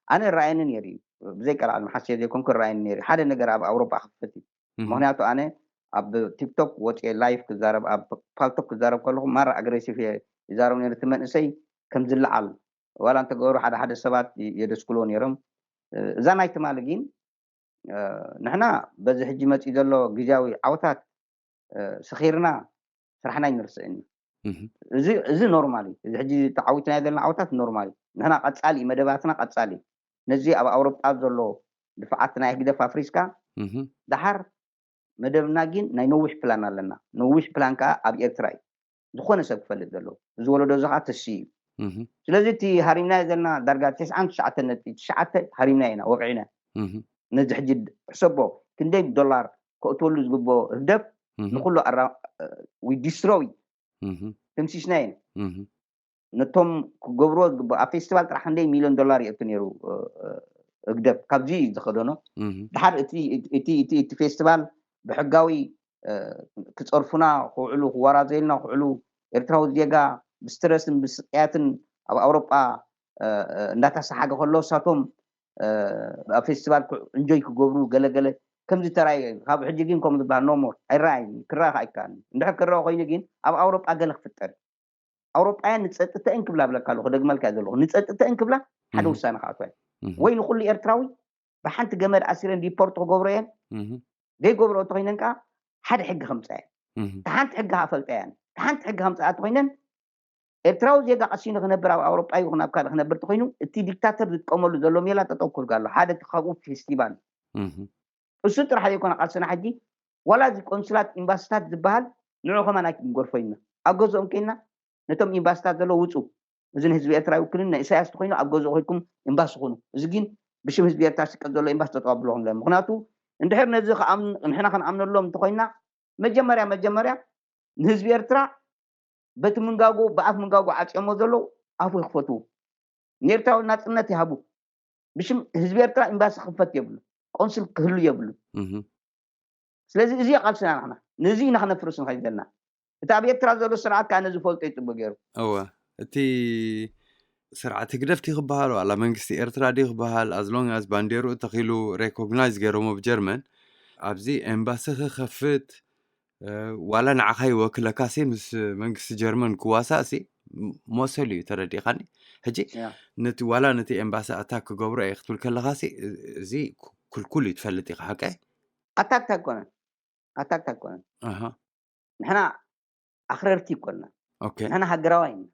ኣነ ራኣየኒ ነይሩ እዩ፣ ብዘይ ቀልዓል መሓስየ ዘይኮንኩ ራኣየኒ ነይሩ። ሓደ ነገር ኣብ ኣውሮጳ ክፈት እዩ። ምክንያቱ ኣነ ኣብ ቲክቶክ ወፅየ ላይፍ ክዛረብ ኣብ ፓልቶክ ክዛረብ ከለኹ ማራ ኣግሬሲቭ እየ ይዛረብ ነይሩ። እቲ መንእሰይ ከም ዝለዓል ዋላ እንተገበሩ ሓደ ሓደ ሰባት የደስክልዎ ነይሮም። እዛ ናይ ትማሊ ግን ንሕና በዚ ሕጂ መፂ ዘሎ ግዜያዊ ዓወታት ስኺርና ስራሕና ይንርስእኒ። እዚ ኖርማል እዩ። እዚ ሕጂ ተዓዊትና ዘለና ዓወታት ኖርማል እዩ። ንሕና ቀፃሊ እዩ፣ መደባትና ቀፃሊ እዩ። ነዚ ኣብ ኣውሮጳ ዘሎ ድፍዓት ናይ ህግደፍ ኣፍሪስካ ደሓር መደብና ግን ናይ ነዊሕ ፕላን ኣለና። ነዊሕ ፕላን ከዓ ኣብ ኤርትራ እዩ። ዝኾነ ሰብ ክፈልጥ ዘለዎ። እዚ ወለዶ እዚ ከዓ ተሲ እዩ። ስለዚ እቲ ሃሪምናዮ ዘለና ዳርጋ ተስዓን ትሽዓተ ነጥቢ ትሽዓተ ሃሪምናዮ ኢና፣ ወቂዕና። ነዚ ሕጂ ሕሰቦ ክንደይ ዶላር ከእትወሉ ዝግብኦ ህግደፍ ንኩሉ ዲስትሮይ ትምሲስናዮ። ነቶም ክገብርዎ ዝግብኦ ኣብ ፌስቲቫል ጥራሕ ክንደይ ሚሊዮን ዶላር የእቱ ነይሩ ህግደፍ። ካብዚ እዩ ዝኸደኖ። ድሓር እቲ ፌስቲቫል ብሕጋዊ ክፀርፉና ክውዕሉ ክወራዘዩልና ክውዕሉ ኤርትራዊ ዜጋ ብስትረስን ብስቅያትን ኣብ ኣውሮጳ እንዳተሰሓገ ከሎ እሳቶም ኣብ ፌስቲቫል እንጆይ ክገብሩ ገለገለ ከምዚ ተራይ ካብ ሕጂ ግን ከምኡ ዝበሃል ኖሞር ኣይረኣይን። ክረኣ ኣይከኣልን። እንድሕር ክረኣ ኮይኑ ግን ኣብ ኣውሮጳ ገለ ክፍጠር ኣውሮጳውያን ንፀጥተእን ክብላ ብለካ ኣለኹ፣ ደግመልካ ዘለኹ ንፀጥተእን ክብላ ሓደ ውሳነ ክኣትዋ ወይ ንኩሉ ኤርትራዊ ብሓንቲ ገመድ ኣሲረን ዲፖርት ክገብሮ እየን። ዘይገብሮ እንተኮይነን ከዓ ሓደ ሕጊ ከምፃ እየን። ሓንቲ ሕጊ ኣፈልጣ እየን። ሓንቲ ሕጊ ከምፃ እንተኮይነን ኤርትራዊ ዜጋ ቀሲኑ ክነብር ኣብ ኣውሮጳ ይኹን ኣብ ካልእ ክነብር እንተኮይኑ እቲ ዲክታተር ዝጥቀመሉ ዘሎ ሜላ ጠጠው ክብልጋ ኣሎ። ሓደ ካብኡ ፌስቲቫል እሱ ጥራሕ ዘይኮነ ቃልስና ሕጂ ዋላ እዚ ቆንስላት ኢምባስታት ዝበሃል ንዑ ከማን ኣይክንጎርፎ ኢና። ኣብ ገዝኦም ከይና ነቶም ኢምባስታት ዘሎ ውፁ፣ እዚ ንህዝቢ ኤርትራ ይውክልን ናይ ኢሳያስ ተኮይኑ ኣብ ገዝኡ ኮይኩም ኢምባሲ ኩኑ። እዚ ግን ብሽም ህዝቢ ኤርትራ ስቀት ዘሎ ኢምባሲ ጠጠው ኣብልዎም ለ ምክንያቱ እንድሕር ነዚ ንሕና ክንኣምነሎም እንተኮይና መጀመርያ መጀመርያ ንህዝቢ ኤርትራ በቲ ምንጋጉ ብኣፍ ምንጋጉ ዓፅዮሞ ዘለዉ ኣፉ ይክፈትዉ። ንኤርትራዊ ናፅነት ይሃቡ። ብሽም ህዝቢ ኤርትራ ኤምባሲ ክፈት የብሉ፣ ቆንስል ክህሉ የብሉ። ስለዚ እዚ ቃልስና ንሕና ነዚ ኢና ክነፍርስ ንኸይድ ዘለና። እቲ ኣብ ኤርትራ ዘሎ ስርዓት ከዓ ነዚ ፈልጦ ይፅቡ ገይሩ። እወ፣ እቲ ስርዓት ህግደፍ ድዩ ክበሃል ዋላ መንግስቲ ኤርትራ ድዩ ክበሃል፣ as long as ባንዴርኡ ተኺሉ ሬኮግናይዝ ገይሮሞ ብጀርመን፣ ኣብዚ ኤምባሲ ክኸፍት፣ ዋላ ንዓኻ ይወክለካሲ ምስ መንግስቲ ጀርመን ክዋሳእሲ መሰሉ እዩ። ተረዲኻኒ? ሕጂ ነቲ ዋላ ነቲ ኤምባሲ ኣታክ ክገብሮ እየ ክትብል ከለኻሲ፣ እዚ ክልኩል እዩ፣ ትፈልጥ ኢኻ። ሓቀ? ኣታክት ኣይኮነን ኣታክት ኣይኮነን። ንሕና ኣኽረርቲ ይኮንና። ንሕና ሃገራዊ ኢና።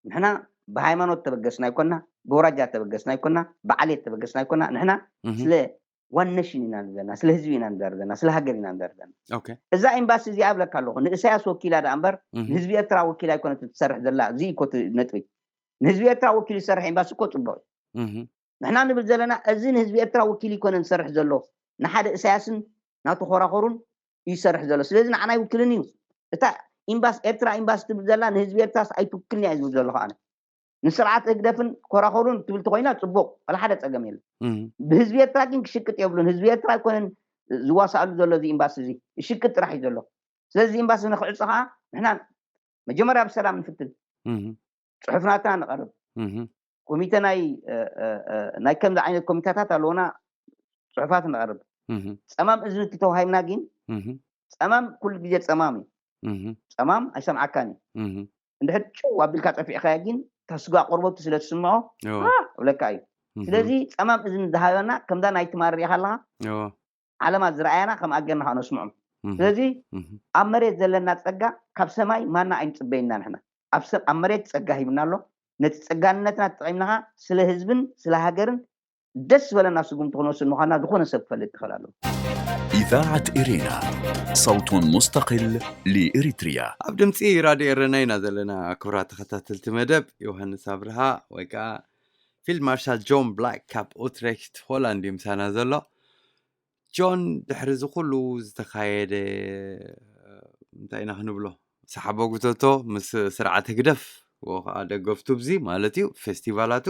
ንሕና ብሃይማኖት ተበገስና ኣይኮና፣ ብወራጃ ተበገስና ኣይኮና፣ ብዓሌት ተበገስና ኣይኮና። ንሕና ስለ ዋን ነሽን ኢና ንዘና፣ ስለ ህዝቢ ኢና ንዛር ዘና፣ ስለ ሃገር ኢና ንዛር ዘና። እዛ ኤምባሲ እዚኣ እብለካ ኣለኹ፣ ንእሳያስ ወኪላ ደኣ እምበር ንህዝቢ ኤርትራ ወኪላ ኣይኮነት ትሰርሕ ዘላ። እዚ እኮ እቲ ነጥቢ። ንህዝቢ ኤርትራ ወኪሉ ዝሰርሕ ኤምባሲ እኮ ጽቡቕ እዩ። ንሕና ንብል ዘለና፣ እዚ ንህዝቢ ኤርትራ ወኪሉ ይኮነን ዝሰርሕ ዘሎ፣ ንሓደ እሳያስን ናቱ ኮራኮሩን ይሰርሕ ዘሎ። ስለዚ ንዓና ይውክልን እዩ። እታ ኢምባስ ኤርትራ ኢምባስ ትብል ዘላ ንህዝቢ ኤርትራስ ኣይትውክልን እያ ዝብል ዘለኹ ኣነ። ንስርዓት ህግደፍን ኮራኮሩን ትብል ተኮይና ጽቡቕ፣ ዋላ ሓደ ጸገም የለን። ብህዝቢ ኤርትራ ግን ክሽቅጥ የብሉን። ህዝቢ ኤርትራ ኣይኮነን ዝዋሳኣሉ ዘሎ እዚ ኢምባስ እዚ፣ ይሽቅጥ ጥራሕ እዩ ዘሎ። ስለዚ ኢምባስ ንክዕጾ ከዓ ንሕና መጀመርያ ብሰላም ንፍትን፣ ጽሑፍናትና ንቐርብ። ኮሚተ ናይ ናይ ከምዚ ዓይነት ኮሚተታት ኣለውና፣ ጽሑፋት ንቐርብ። ጸማም እዝኒ ተተዋሂብና ግን ጸማም ኩሉ ግዜ ጸማም እዩ። ጸማም ኣይሰምዓካን እዩ። እንድሕር ጭው ኣቢልካ ጠፊዕካዮ ግን እታ ስጋ ቆርበቱ ስለ ትስምዖ እብለካ እዩ። ስለዚ ጸማም እዝኒ ዝሃበና ከምዛ ናይ ትማል ሪኢኻ ኣለኻ፣ ዓለማት ዝረኣያና ከም ኣገርና ከዓ ነስምዖም። ስለዚ ኣብ መሬት ዘለና ጸጋ ካብ ሰማይ ማና ኣይንጽበይና። ንሕና ኣብ መሬት ጸጋ ሂብና ኣሎ። ነቲ ጸጋንነትና ተጠቒምናኻ ስለ ህዝብን ስለ ሃገርን ደስ ዝበለና ስጉምቲ ክንወስድ ምዃንና ዝኾነ ሰብ ክፈልጥ ይኽእል ኣለዎ። إذاعة إرينا، صوت مستقل لإريتريا. ኣብ ድምፂ ራድዮ ኤረና ኢና ዘለና። ክቡራት ተኸታተልቲ መደብ፣ ዮሃንስ ኣብርሃ ወይ ከዓ ፊልድ ማርሻል ጆን ብላክ ካብ ኡትሬክት ሆላንድ እዩ ምሳና ዘሎ። ጆን፣ ድሕሪ እዚ ኩሉ ዝተኻየደ እንታይ ኢና ክንብሎ፣ ሰሓቦ ጉተቶ ምስ ስርዓት ህግደፍ፣ ወ ከዓ ደገፍቱ ብዚ ማለት እዩ፣ ፌስቲቫላቱ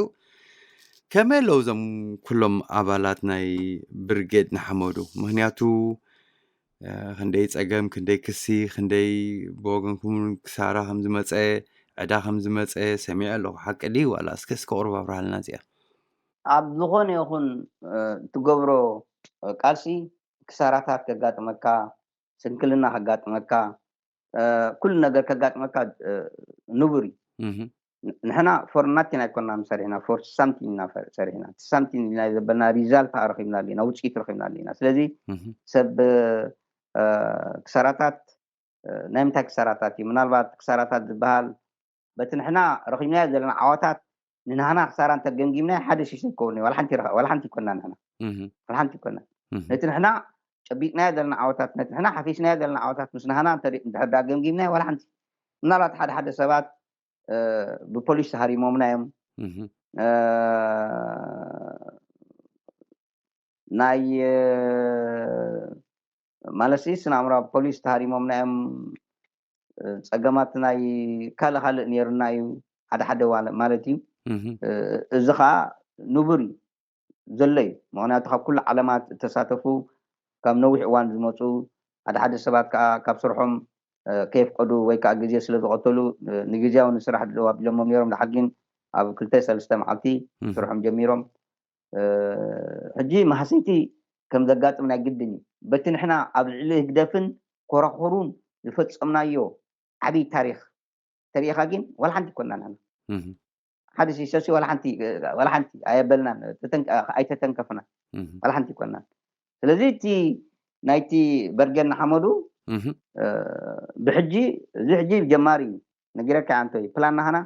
ከመይ ኣለዉ እዞም ኩሎም ኣባላት ናይ ብርጌድ ንሓመዱ? ምክንያቱ ክንደይ ጸገም፣ ክንደይ ክሲ፣ ክንደይ ብወገንኩም ክሳራ ከም ዝመጸ፣ ዕዳ ከም ዝመጸ ሰሚዐ ኣለኹ። ሓቂ ድዩ ዋላ? እስከ እስከ ቁሩብ ኣብርሃልና እዚኣ። ኣብ ዝኾነ ይኹን ትገብሮ ቃልሲ ክሳራታት ከጋጥመካ፣ ስንክልና ከጋጥመካ፣ ኩሉ ነገር ከጋጥመካ ንቡር እዩ። ንሕና for nothing ኣይኮናን ሰሪሕና፣ for something ኢና ሰሪሕና። እቲ something ኢልና ዘበልና ሪዛልት ረኺብናሉ ኢና፣ ውፅኢት ረኺብናሉ ኢና። ስለዚ ሰብ ክሳራታት ናይ ምንታይ ክሳራታት እዩ? ምናልባት ክሳራታት ዝበሃል በቲ ንሕና ረኺብናዮ ዘለና ዓወታት ንናህና ክሳራ እንተገምጊምናዮ ሓደ ሽሽ ኣይከውን፣ ዋላ ሓንቲ ይኮና። ንሕና ዋላ ሓንቲ ይኮና። ነቲ ንሕና ጨቢጥናዮ ዘለና ዓወታት፣ ነቲ ንሕና ሓፊስናዮ ዘለና ዓወታት ምስ ናህና እንድሕር ዳ ገምጊምናዮ ዋላ ሓንቲ፣ ምናልባት ሓደ ሓደ ሰባት ብፖሊስ ተሃሪሞምና እዮም። ናይ ማለት ስናምራ ፖሊስ ተሃሪሞምና እዮም። ጸገማት ናይ ካልእ ካልእ ነይሩና እዩ፣ ሓደ ሓደ ማለት እዩ። እዚ ከዓ ንቡር እዩ ዘሎ እዩ። ምክንያቱ ካብ ኩሉ ዓለማት እተሳተፉ፣ ካብ ነዊሕ እዋን ዝመፁ፣ ሓደ ሓደ ሰባት ከዓ ካብ ስርሖም ከየፍቀዱ ወይ ከዓ ግዜ ስለ ዝቐተሉ ንግዜያዊ ንስራሕ ደው ኣቢሎሞም ነይሮም። ድሓር ግን ኣብ ክልተ ሰለስተ መዓልቲ ስርሖም ጀሚሮም። ሕጂ ማህሰይቲ ከም ዘጋጥም ናይ ግድን እዩ። በቲ ንሕና ኣብ ልዕሊ ህግደፍን ኮራኹሩን ዝፈጸምናዮ ዓብዪ ታሪኽ ተሪኢኻ ግን ዋላ ሓንቲ ይኮና ንሕና ሓደ ሲሰሲ ዋላ ሓንቲ ዋላ ሓንቲ ኣየበልናን፣ ኣይተተንከፍና ዋላ ሓንቲ ይኮና። ስለዚ እቲ ናይቲ በርገን ንሓመዱ ብሕጂ፣ እዚ ሕጂ ጀማሪ እዩ። ነጊረካ ኣንቶይ ፕላን ናህና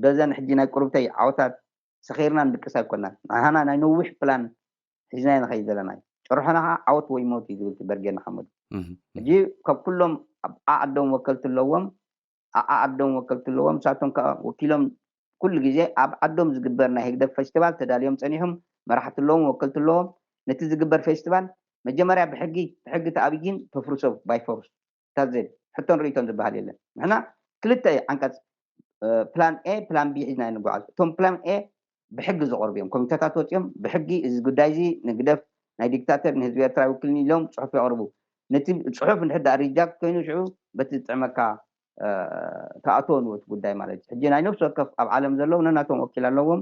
በዘን ሕጂ ናይ ቁርብተይ ዓወታት ሰኺርና ንድቅስ ኣይኮናን። ናህና ናይ ነዊሕ ፕላን ሒዝና ንኸይድ ዘለና እዩ። ጭርሖና ከዓ ዓወት ወይ ሞት እዩ ዝብል በርጌድ ንሓመዱ። ሕጂ ካብ ኩሎም ኣብ ዓዓዶም ወከልቲ ኣለዎም፣ ዓዓዶም ወከልቲ ኣለዎም። ንሳቶም ከዓ ወኪሎም ኩሉ ግዜ ኣብ ዓዶም ዝግበር ናይ ህግደፍ ፌስቲቫል ተዳልዮም ጸኒሖም፣ መራሕቲ ኣለዎም፣ ወከልቲ ኣለዎም። ነቲ ዝግበር ፌስቲቫል መጀመርያ ብሕጊ ብሕጊ ተኣብይን ተፍርሶ ባይ ፎርስ ታዘብ ሕቶን ርእቶን ዝበሃል የለን። ንሕና ክልተ ዓንቀጽ ፕላን ኤ ፕላን ቢ ሒዝና ንጓዓዝ። እቶም ፕላን ኤ ብሕጊ ዝቐርቡ እዮም። ኮሚተታት ወፂኦም ብሕጊ እዚ ጉዳይ እዚ ንግደፍ ናይ ዲክታተር ንህዝቢ ኤርትራ ይውክልኒ ኢሎም ፅሑፍ የቕርቡ። ነቲ ፅሑፍ እንድሕር ዳኣ ሪጃክት ኮይኑ ሽዑ በቲ ዝጥዕመካ እ፣ ተኣትዎ ንኡት ጉዳይ ማለት እዩ። ሕጂ ናይ ነፍሲ ወከፍ ኣብ ዓለም ዘለዉ ነናቶም ወኪል ኣለዎም።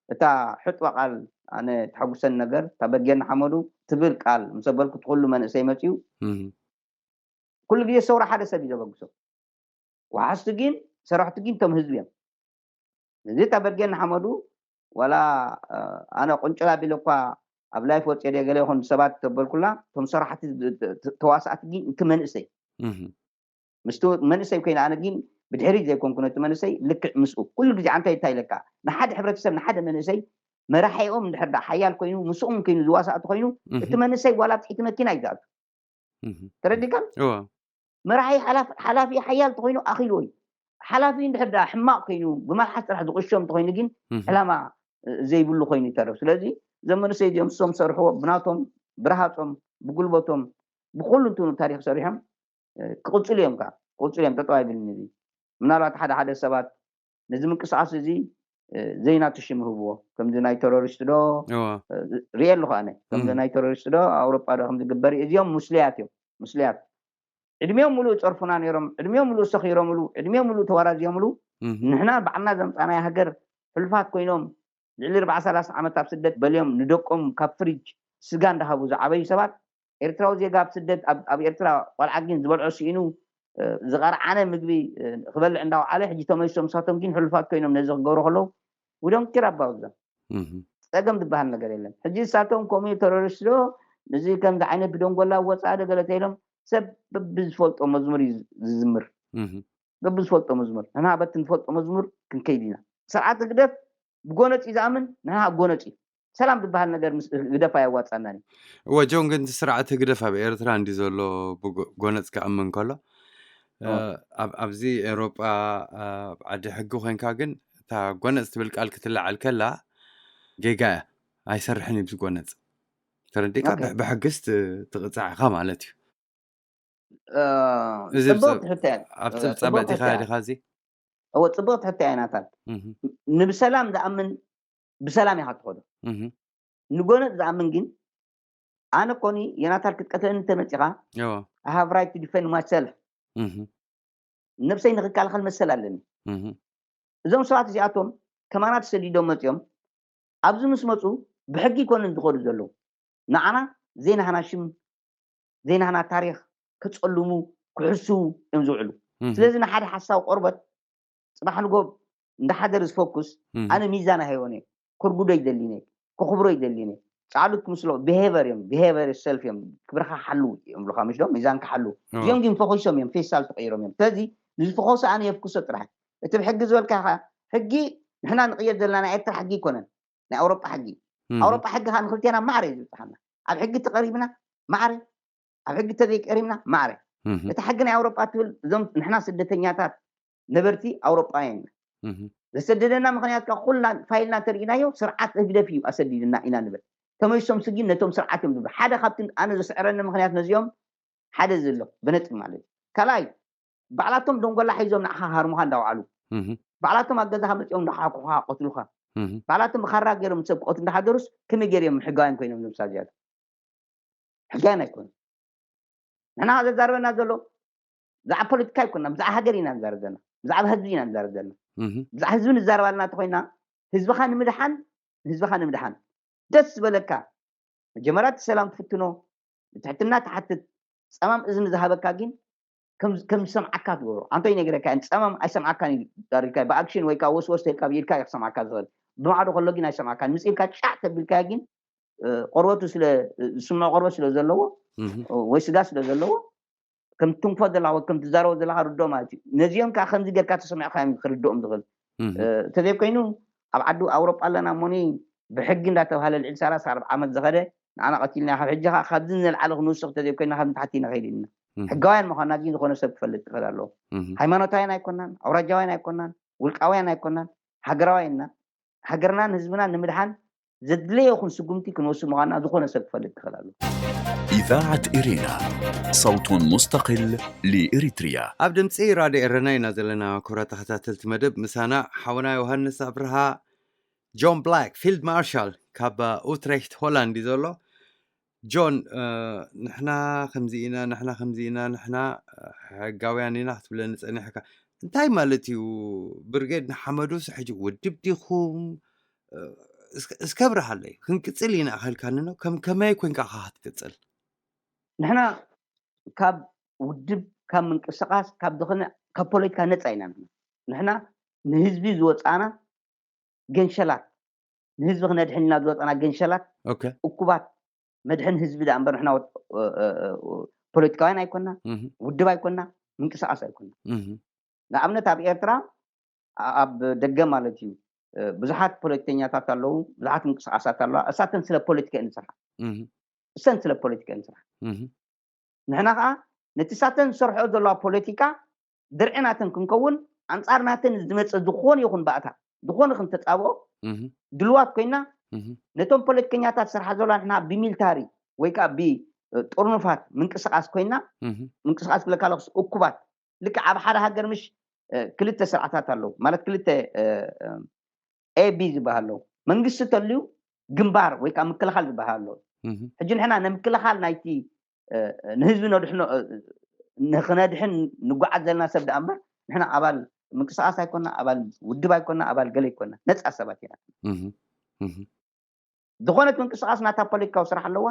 እታ ሕጥዋ ቃል ኣነ ተሐጉሰን ነገር፣ እታ በጌና ሓመዱ ትብል ቃል ምስ ኣበልኩ፣ እቲ ኩሉ መንእሰይ መጺኡ። እህ። ኩሉ ግዜ ሰውራ ሓደ ሰብ እዩ ዘበግሶ። ወሓዝቲ ግን፣ ሰራሕቲ ግን እቶም ህዝቢ እዮም። እዚ እታ በጌና ሓመዱ፣ ዋላ፣ እ፣ ኣነ ቁንጭላ ቢለ እኳ ኣብ ላይፍ ወጽየ ድየ ገለ ይኹን ሰባት ተበልኩላ፣ እቶም ሰራሕቲ፣ ተ-፣ ተ-፣ ተዋሳእቲ ግን እቲ መንእሰይ። እህ። ምስቲ መንእሰይ ኮይነ ኣነ ግን ብድሕሪት ዘይኮንኩ ነቲ መንእሰይ ልክዕ ምስኡ ኩሉ ግዜ ኣንታይ እንታይ ኢለካ፣ ንሓደ ሕብረተሰብ፣ ንሓደ መንእሰይ መራሒኦም እንድሕር ደኣ ሓያል ኮይኑ፣ ምስኦም ኮይኑ ዝዋሳእ እንተኾይኑ፣ እህ። እቲ መንእሰይ ዋላ ኣብ ትሕቲ መኪና እዩ ዝኣቱ። እህ። ተረዲካ? እዋ። መራሒ ሓላፍ-፣ ሓላፊ ሓያል እንተኾይኑ ኣኺልዎ እዩ። ሓላፊ እንድሕር ደኣ ሕማቕ ኮይኑ፣ ብመልሓስ ጥራሕ ዝቑሾም እንተኾይኑ ግን እህ። ዕላማ፣ እ፣ ዘይብሉ ኮይኑ ይተርፍ። ስለዚ እዞም መንእሰይ እዚኦም ንሶም ዝሰርሕዎ ብናቶም፣ ብረሃጾም፣ ብጉልበቶም፣ ብኹሉ እንትኑ ታሪኽ ሰሪሖም፣ እ፣ ክቕጽሉ እዮም ከኣ። ክቕጽሉ እዮም፣ ጠጠው ኣይብልን እዚ። ምናልባት ሓደ ሓደ ሰባት ነዚ ምንቅስቓስ እዚ፣ እ፣ ዘይናቱ ሽም ይህብዎ። ከምዚ ናይ ተሮሪስት ዶ፣ እዋ። እ፣ ርእየ ኣለኹ ኣነ። ከምዚ እም። ናይ ተሮሪስት ዶ፣ ኣውሮጳ ዶ ከም ዝግበር። እዚኦም ሙስልያት እዮም፣ ሙስልያት። ዕድሚኦም ሙሉእ ጸርፉና ነይሮም፣ ዕድሚኦም ሙሉእ ሰኺሮምሉ፣ ዕድሚኦም ሙሉእ ተዋራዚዮምሉ። እህ። ንሕና ባዕልና ዘምጻናያ ሃገር ሕሉፋት ኮይኖም ልዕሊ ኣርባዓ ሰላሳ ዓመት ኣብ ስደት በልዮም ንደቆም ካብ ፍሪጅ ስጋ እንዳሃቡ ዝዓበዩ ሰባት፣ ኤርትራዊ ዜጋ ኣብ ስደት፣ ኣብ፣ ኣብ ኤርትራ ቆልዓ ግን ዝበልዖ ስኢኑ፣ እ፣ ዝቐርዓነ ምግቢ፣ እ፣ ክበልዕ እንዳውዓለ፣ ሕጂ ተመልሶም ንሳቶም ግን ሕሉፋት ኮይኖም ነዚ ክገብሩ ከለዉ፣ we don't care about them። እህ። ጸገም ዝበሃል ነገር የለን። ሕጂ ንሳቶም ከምኡ ተሮሪስት ዶ፣ እዚ ከምዚ ዓይነት ብደንጎላ ወጻኢ ዶ ገለ ተኢሎም፣ ሰብ በብዝፈልጦ መዝሙር እዩ ዝዝምር። እህ። በብዝፈልጦ መዝሙር። ንሕና በቲ ንፈልጦ መዝሙር ክንከይድ ኢና። ስርዓት ህግደፍ ብጎነጽ እዩ ዝኣምን፣ ንሕና ኣብ ጎነጽ እዩ። ሰላም ዝበሃል ነገር ምስ ህግደፍ ኣየዋጻናን እዩ። እወ፣ ጆን፣ ግን እቲ ስርዓት ህግደፍ ኣብ ኤርትራ እንዲ ዘሎ ብጎ-፣ ጎነጽ ክኣምን ከሎ፣ እ፣ እወ። ኣብ፣ ኣብዚ ኤውሮጳ፣ ኣብ ዓዲ ሕጊ ኮይንካ ግን እታ ጎነጽ ትብል ቃል ክትለዓል ከላ ጌጋ እያ። ኣይሰርሕን እዩ ብዚ ጎነጽ። ተረዲእካ? ኦኬ። ብ-፣ ብሕግስ ት-፣ ትቕጻዕ ኢኻ ማለት እዩ። እ፣ እዚ ጽቡቕቲ ብጸ-፣ ሕቶ እያ። ኣብ እ፣ ጽብጻብ ጽቡቕቲ ኣእቲኻ ሕቶ እያ። ዲኻ እዚ? እወ፣ ጽቡቕቲ ሕቶ እያ ናታል። እህ። ንብሰላም ዝኣምን ብሰላም ኢኻ ትኸዶ። እህ። ንጎነጽ ዝኣምን ግን፣ ኣነ ኮኒ ዮናታን ክትቀትለኒ እንተመጺኻ፣ እወ። I have right to defend myself። እህ። ነብሰይ ንኽከላኸል መሰል ኣለኒ። እህ። እዞም ሰባት እዚኣቶም ከማና ተሰዲዶም መጺኦም፣ ኣብዚ ምስ መጹ ብሕጊ ይኮኑን ዝኸዱ ዘለዉ። ንዓና ዘይናህና ሽም፣ ዘይናህና ታሪኽ ክጸልሙ፣ ክሕስዉ እዮም ዝውዕሉ። እህ። ስለዚ ንሓደ ሓሳዊ ቆርበት ጽባሕ ንጎ እንዳሓደር ዝፈኩስ፣ እህ። ኣነ ሚዛን ኣይህቦን እየ። ከርጉዶ ይደሊን እየ። ከኽብሮ ይደሊን እየ። ጻዕሉት ክምስሎ ብሄቨር እዮም፣ ብሄቨር ሰልፍ እዮም። ክብርኻ ሓሉ እዮም ብሉኻ፣ ምሽ ዶ? ሚዛንካ ሓሉ። እዎ። እዚኦም ግን ፈኺሶም እዮም፣ ፌስታል ተቐይሮም እዮም። ስለዚ ንዝፈኾሰ ኣነ የፍኩሶ ጥራሕ። እቲ ብሕጊ ዝበልካ ኢኻ፣ ሕጊ ንሕና ንቕየር ዘለና ናይ ኤርትራ ሕጊ ኣይኮነን፣ ናይ ኣውሮጳ ሕጊ። እህ። ኣውሮጳ ሕጊ ኸኣ ንክልቴና ማዕረ እዩ ዝብጽሓና። ኣብ ሕጊ ተቐሪብና ማዕረ፣ ኣብ ሕጊ ተዘይቀሪብና ማዕረ። እህ። እቲ ሕጊ ናይ ኣውሮጳ ትብል፣ እዞም ንሕና ስደተኛታት ነበርቲ ኣውሮጳውያን ኢና። እህ። ዘሰደደና ምኽንያት ካብ ኩልና ፋይልና ተርኢናዮ ስርዓት ህግደፍ እዩ ኣሰዲድና ኢና ንብል። ተመልሶም ስጊን ነቶም ስርዓት እዮም ዝብሉ። ሓደ ካብቲ ኣነ ዘስዕረኒ ምኽንያት ነዚኦም ሓደ ዘሎ ብነጥቢ ማለት እዩ። ካልኣይ፣ ባዕላቶም ደንጎላ ሒዞም ንዓኻ ሃርሙኻ እንዳውዓሉ፣ እህ። ባዕላቶም ኣብ ገዛኻ መጺኦም እንዳሓኩኻ ቀትሉኻ፣ እህ። ባዕላቶም ብኻራ ገይሮም ሰብ ቀትሉ እንዳሓደሩስ ከመይ ገይሮም ሕጋውያን ኮይኖም ነብሳ ዝያዳ? ሕጋውያን ኣይኮኑን። ንሕና ዘዛርበና ዘሎ ብዛዕባ ፖለቲካ ኣይኮንና፣ ብዛዕባ ሃገር ኢና ንዛረብ ዘለና፣ ብዛዕባ ህዝቢ ኢና ንዛረብ ዘለና። እህ። ብዛዕባ ህዝቢ ንዛረብ ኣለና እንተኾይና፣ ህዝብኻ ንምድሓን፣ ንህዝብኻ ንምድሓን ደስ ዝበለካ መጀመርያ እቲ ሰላም ትፍትኖ፣ ብትሕትና ትሓትት፣ ጸማም እዝኒ ዝሃበካ ግን ከም፣ ከም ዝሰምዓካ ትገብሮ። ኣንቶ ይነግረካ እየን፣ ጸማም ኣይሰምዓካን እዩ ዳሪካ፣ ብኣክሽን ወይ ከዓ ወስወስ ተልካ ብኢድካ እዩ ክሰምዓካ ዝኽእል። ብማዕዶ ከሎ ግን ኣይሰምዓካን። ምስ ኢድካ ጫዕ ተቢልካዮ ግን፣ እ፣ ቆርበቱ ስለ፣ ዝስምዖ ቆርበት ስለ ዘለዎ፣ እህ። ወይ ስጋ ስለ ዘለዎ፣ ከም ትንኮ ዘለኻ ወይ ከም ትዛረቦ ዘለኻ ርድኦ ማለት እዩ። ነዚኦም ከዓ ከምዚ ጌርካ ተሰሚዕካ እዮም ክርድኦም ዝኽእል። እህ። እ፣ እንተዘይኮይኑ ኣብ ዓዲ ኣውሮጳ ኣለና እሞኒ ብሕጊ እንዳተባሃለ ልዕሊ ሰላሳ ኣርብዓ ዓመት ዝኸደ ንዓና ቀቲልና። ካብ ሕጂ ከዓ ካብዚ ንላዕሊ ክንውስኽ እንተዘይኮይና ካብ ንታሕቲ ኢና ከይድ ኢልና። እህ። ሕጋውያን ምዃንና ግን ዝኾነ ሰብ ክፈልጥ ክኽእል ኣለዎ። እህ። ሃይማኖታውያን ኣይኮናን፣ ኣውራጃውያን ኣይኮናን፣ ውልቃውያን ኣይኮናን፣ ሃገራውያን ኢና። ሃገርናን ህዝብናን ንምድሓን ዘድለየ ይኹን ስጉምቲ ክንወስድ ምዃንና ዝኾነ ሰብ ክፈልጥ ክኽእል ኣለዎ። إذاعة إرينا، صوت مستقل لإريتريا. ኣብ ድምፂ ራድዮ ኤረና ኢና ዘለና። ክቡራት ተኸታተልቲ መደብ፣ ምሳና ሓውና ዮሃንስ ኣብርሃ ጆን ብላክ፣ ፊልድ ማርሻል ካብ ኡትሬክት ሆላንድ እዩ ዘሎ። ጆን፣ ንሕና ከምዚ ኢና፣ ንሕና ከምዚ ኢና፣ ንሕና ሕጋውያን ኢና ክትብለኒ ጸኒሕካ፣ እንታይ ማለት እዩ? ብርጌድ ንሓመዱስ ሕጂ ውድብ ዲኹም? እስከ ብርሃለይ፣ ክንቅጽል ኢና ኣኸልካኒ ነው? ከም ከመይ ኮንካ ኻ ክትቅጽል? ንሕና ካብ ውድብ፣ ካብ ምንቅስቃስ፣ ካብ ዝኾነ፣ ካብ ፖለቲካ ነጻ ኢና። ንሕና ንህዝቢ ዝወጻና ገንሸላት፣ ንህዝቢ ክነድሕን ኢና ዝወጻና ገንሸላት፣ እኩባት፣ መድሕን ህዝቢ ደኣ እምበር ንሕና ፖለቲካውያን ኣይኮና፣ ውድብ ኣይኮና፣ ምንቅስቃስ ኣይኮና። ንኣብነት ኣብ ኤርትራ ኣብ ደገ ማለት እዩ ብዙሓት ፖለቲከኛታት ኣለዉ፣ ብዙሓት ምንቅስቃሳት ኣለዋ። እሳተን ስለ ፖለቲካ እየን ዝሰርሓ፣ እሰን ስለ ፖለቲካ እየን ዝሰርሓ። ንሕና ከዓ ነቲ ሳተን ዝሰርሖ ዘለዋ ፖለቲካ ድርዒ ናተን ክንከውን፣ ኣንጻር ናተን ዝመፀ ዝኾነ ይኹን ባእታ፣ ዝኾነ ክንተፃብኦ ድልዋት ኮይና፣ ነቶም ፖለቲከኛታት ዝሰርሓ ዘለዋ ንሕና ብሚልታሪ ወይ ከዓ ብጥርኑፋት ምንቅስቃስ ኮይና፣ ምንቅስቃስ ክብለካ ኣለኹስ እኩባት፣ ልክዕ ኣብ ሓደ ሃገር ምሽ ክልተ ስርዓታት ኣለዉ፣ ማለት ክልተ ኤቢ ዝበሃል ኣለዉ። መንግስቲ ተልዩ ግንባር ወይ ከዓ ምክልኻል ዝበሃል ኣለዉ። ሕጂ ንሕና ንምክልኻል ናይቲ ንህዝቢ ነድሕኖ፣ ንክነድሕን ንጓዓዝ ዘለና ሰብ ደኣ እምበር፣ ንሕና ኣባል ምንቅስቃስ ኣይኮና፣ ኣባል ውድብ ኣይኮና፣ ኣባል ገለ ኣይኮና፣ ነፃ ሰባት ኢና። ዝኾነት ምንቅስቃስ ናታ ፖለቲካዊ ስራሕ ኣለዋ፣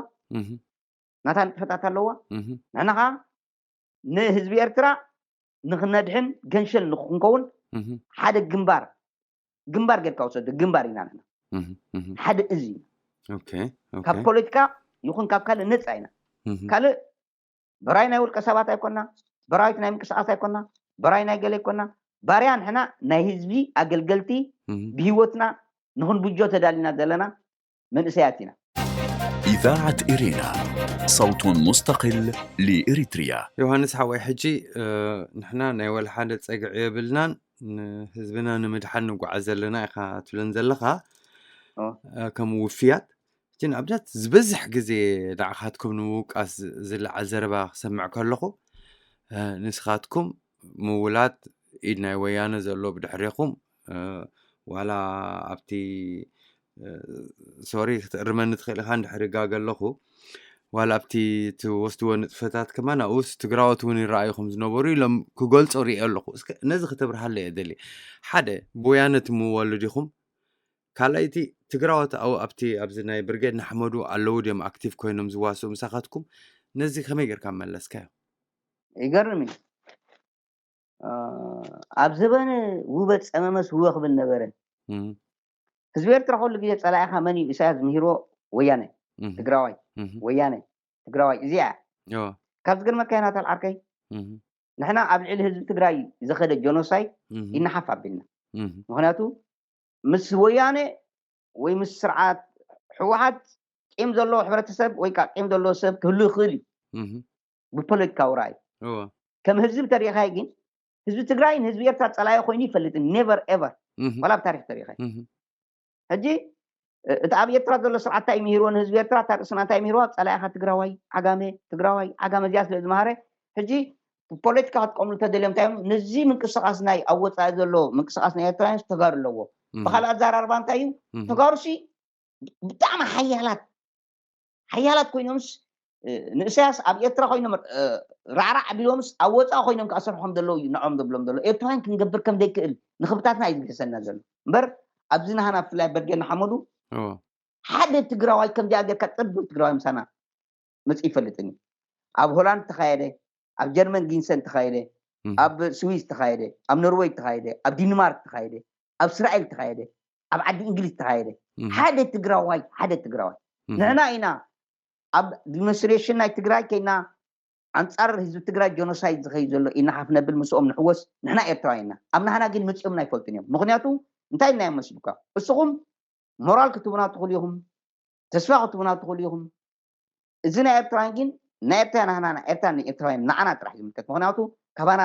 ናታ ንጥፈታት ኣለዋ። ንሕና ከዓ ንህዝቢ ኤርትራ ንክነድሕን ገንሸል ንክንከውን ሓደ ግንባር፣ ግንባር ጌርካ ወሰዶ፣ ግንባር ኢና ንሕና። ሓደ እዚ ኢና። ካብ ፖለቲካ ይኹን ካብ ካልእ ነፃ ኢና። ካልእ በራይ ናይ ውልቀ ሰባት ኣይኮና፣ በራዊት ናይ ምንቅስቃስ ኣይኮና፣ በራይ ናይ ገለ ኣይኮና። ባርያ ንሕና ናይ ህዝቢ ኣገልገልቲ፣ ብህይወትና ንክንብጆ ተዳሊና ዘለና መንእሰያት ኢና። إذاعة إرينا، صوت مستقل لإريتريا. ዮሃንስ ሓወይ፣ ሕጂ ንሕና ናይ ወላ ሓደ ጸግዒ የብልናን፣ ንህዝብና ንምድሓን ንጓዓዝ ዘለና ኢኻ ትብለን ዘለኻ፣ ከም ውፍያት። ግን ኣብዳት ዝበዝሕ ግዜ ንዓኻትኩም ንምውቃስ ዝለዓል ዘረባ ክሰምዕ ከለኹ፣ ንስኻትኩም ምውላት ኢድ ናይ ወያነ ዘሎ ብድሕሬኹም፣ ዋላ ኣብቲ፣ ሶሪ ክትእርመኒ ትኽእል ኢኻ እንድሕር ይጋገ ኣለኹ፣ ዋላ ኣብቲ ትወስድዎ ንጥፈታት ከማን ኣብኡስ ትግራዎት እውን ይረኣዩ ከም ዝነበሩ ኢሎም ክገልጾ ርእየ ኣለኹ። እስከ ነዚ ክተብርሃለ እየ ደሊ። ሓደ ብወያነ ትምወሉ ዲኹም? ካልኣይቲ ትግራዎት ኣብቲ ኣብዚ ናይ ብርጌድ ንሓመዱ ኣለዉ ድዮም ኣክቲቭ ኮይኖም ዝዋስኡ ምሳኻትኩም? ነዚ ከመይ ጌርካ መለስካዮ? ይገርም እዩ። ኣብ ዘበነ ውበ ጸመመስ ውበ ክብል ነበረ። ህዝቢ ኤርትራ ኩሉ ግዜ ጸላኢኻ መን እዩ? ኢሳያስ ዝምህርዎ ወያነ፣ ትግራዋይ፣ ወያነ፣ ትግራዋይ። እዚኣ ካብ ዝገርመካ ናታል ዓርከይ፣ ንሕና ኣብ ልዕሊ ህዝቢ ትግራይ ዝኸደ ጀኖሳይድ ይነሓፍ ኣቢልና። ምክንያቱ ምስ ወያነ ወይ ምስ ስርዓት ህወሓት ቂም ዘለዎ ሕብረተሰብ ወይ ከዓ ቂም ዘለዎ ሰብ ክህሉ ይኽእል እዩ ብፖለቲካዊ ራእይ። ከም ህዝቢ ተሪኢኻዮ ግን ህዝቢ ትግራይ ንህዝቢ ኤርትራ ጸላኢ ኮይኑ ይፈልጥን፣ ኔቨር ኤቨር፣ ዋላ ኣብ ታሪክ ተሪኢኻዮ። ሕጂ እቲ ኣብ ኤርትራ ዘሎ ስርዓት እንታይ ምሂርዎ ንህዝቢ ኤርትራ? እታ ርእስና እንታይ ምሂርዋ? ጸላኢኻ ትግራዋይ፣ ዓጋመ፣ ትግራዋይ፣ ዓጋመ፣ እዚኣ ስለ ዝመሃረ፣ ሕጂ ብፖለቲካ ክትቀምሉ ተደልዮም እንታይ እዮም? ነዚ ምንቅስቃስ ናይ ኣብ ወጻኢ ዘሎ ምንቅስቃስ ናይ ኤርትራውያን ተጋሩ ኣለዎ። ብካልእ ኣዘራርባ እንታይ እዩ? ተጋሩሲ ብጣዕሚ ሓያላት ሓያላት ኮይኖምስ ንእሳያስ ኣብ ኤርትራ ኮይኖም ራዕራዕ ኣቢሎምስ ኣብ ወፃኢ ኮይኖም ክኣሰርሖም ዘለዉ እዩ ንዖም ዘብሎም ዘሎ። ኤርትራውያን ክንገብር ከም ዘይክእል ንክብታትና እዩ ዝግህሰና ዘሎ እምበር ኣብዚ ናህና ብፍላይ በርጌድ ንሓመዱ ሓደ ትግራዋይ ከምዚኣ ጌርካ ፅርግር ትግራዋይ ምሳና መፅእ ይፈልጥን እዩ። ኣብ ሆላንድ ተኻየደ፣ ኣብ ጀርመን ጊንሰን ተኻየደ፣ ኣብ ስዊዝ ተኻየደ፣ ኣብ ኖርወይ ተኻየደ፣ ኣብ ዲንማርክ ተኻየደ፣ ኣብ እስራኤል ተኻየደ፣ ኣብ ዓዲ እንግሊዝ ተኻየደ። ሓደ ትግራዋይ ሓደ ትግራዋይ ንሕና ኢና ኣብ ዲሞንስትሬሽን ናይ ትግራይ ከይና ኣንፃር ህዝቢ ትግራይ ጀኖሳይድ ዝኸይ ዘሎ ኢናሓፍ ነብል ምስኦም ንሕወስ። ንሕና ኤርትራውያን ኢና። ኣብ ናህና ግን መፂኦምና ኣይፈልጡን እዮም። ምክንያቱ እንታይ ኢልና እዮም መስልካ? እስኹም ሞራል ክትቡና ትኽእሉ ኢኹም፣ ተስፋ ክትቡና ትኽእሉ ኢኹም። እዚ ናይ ኤርትራውያን ግን ናይ ኤርትራ ናህና ናይ ኤርትራ ንኤርትራውያን ንዓና ጥራሕ ዝምልከት። ምክንያቱ ካባና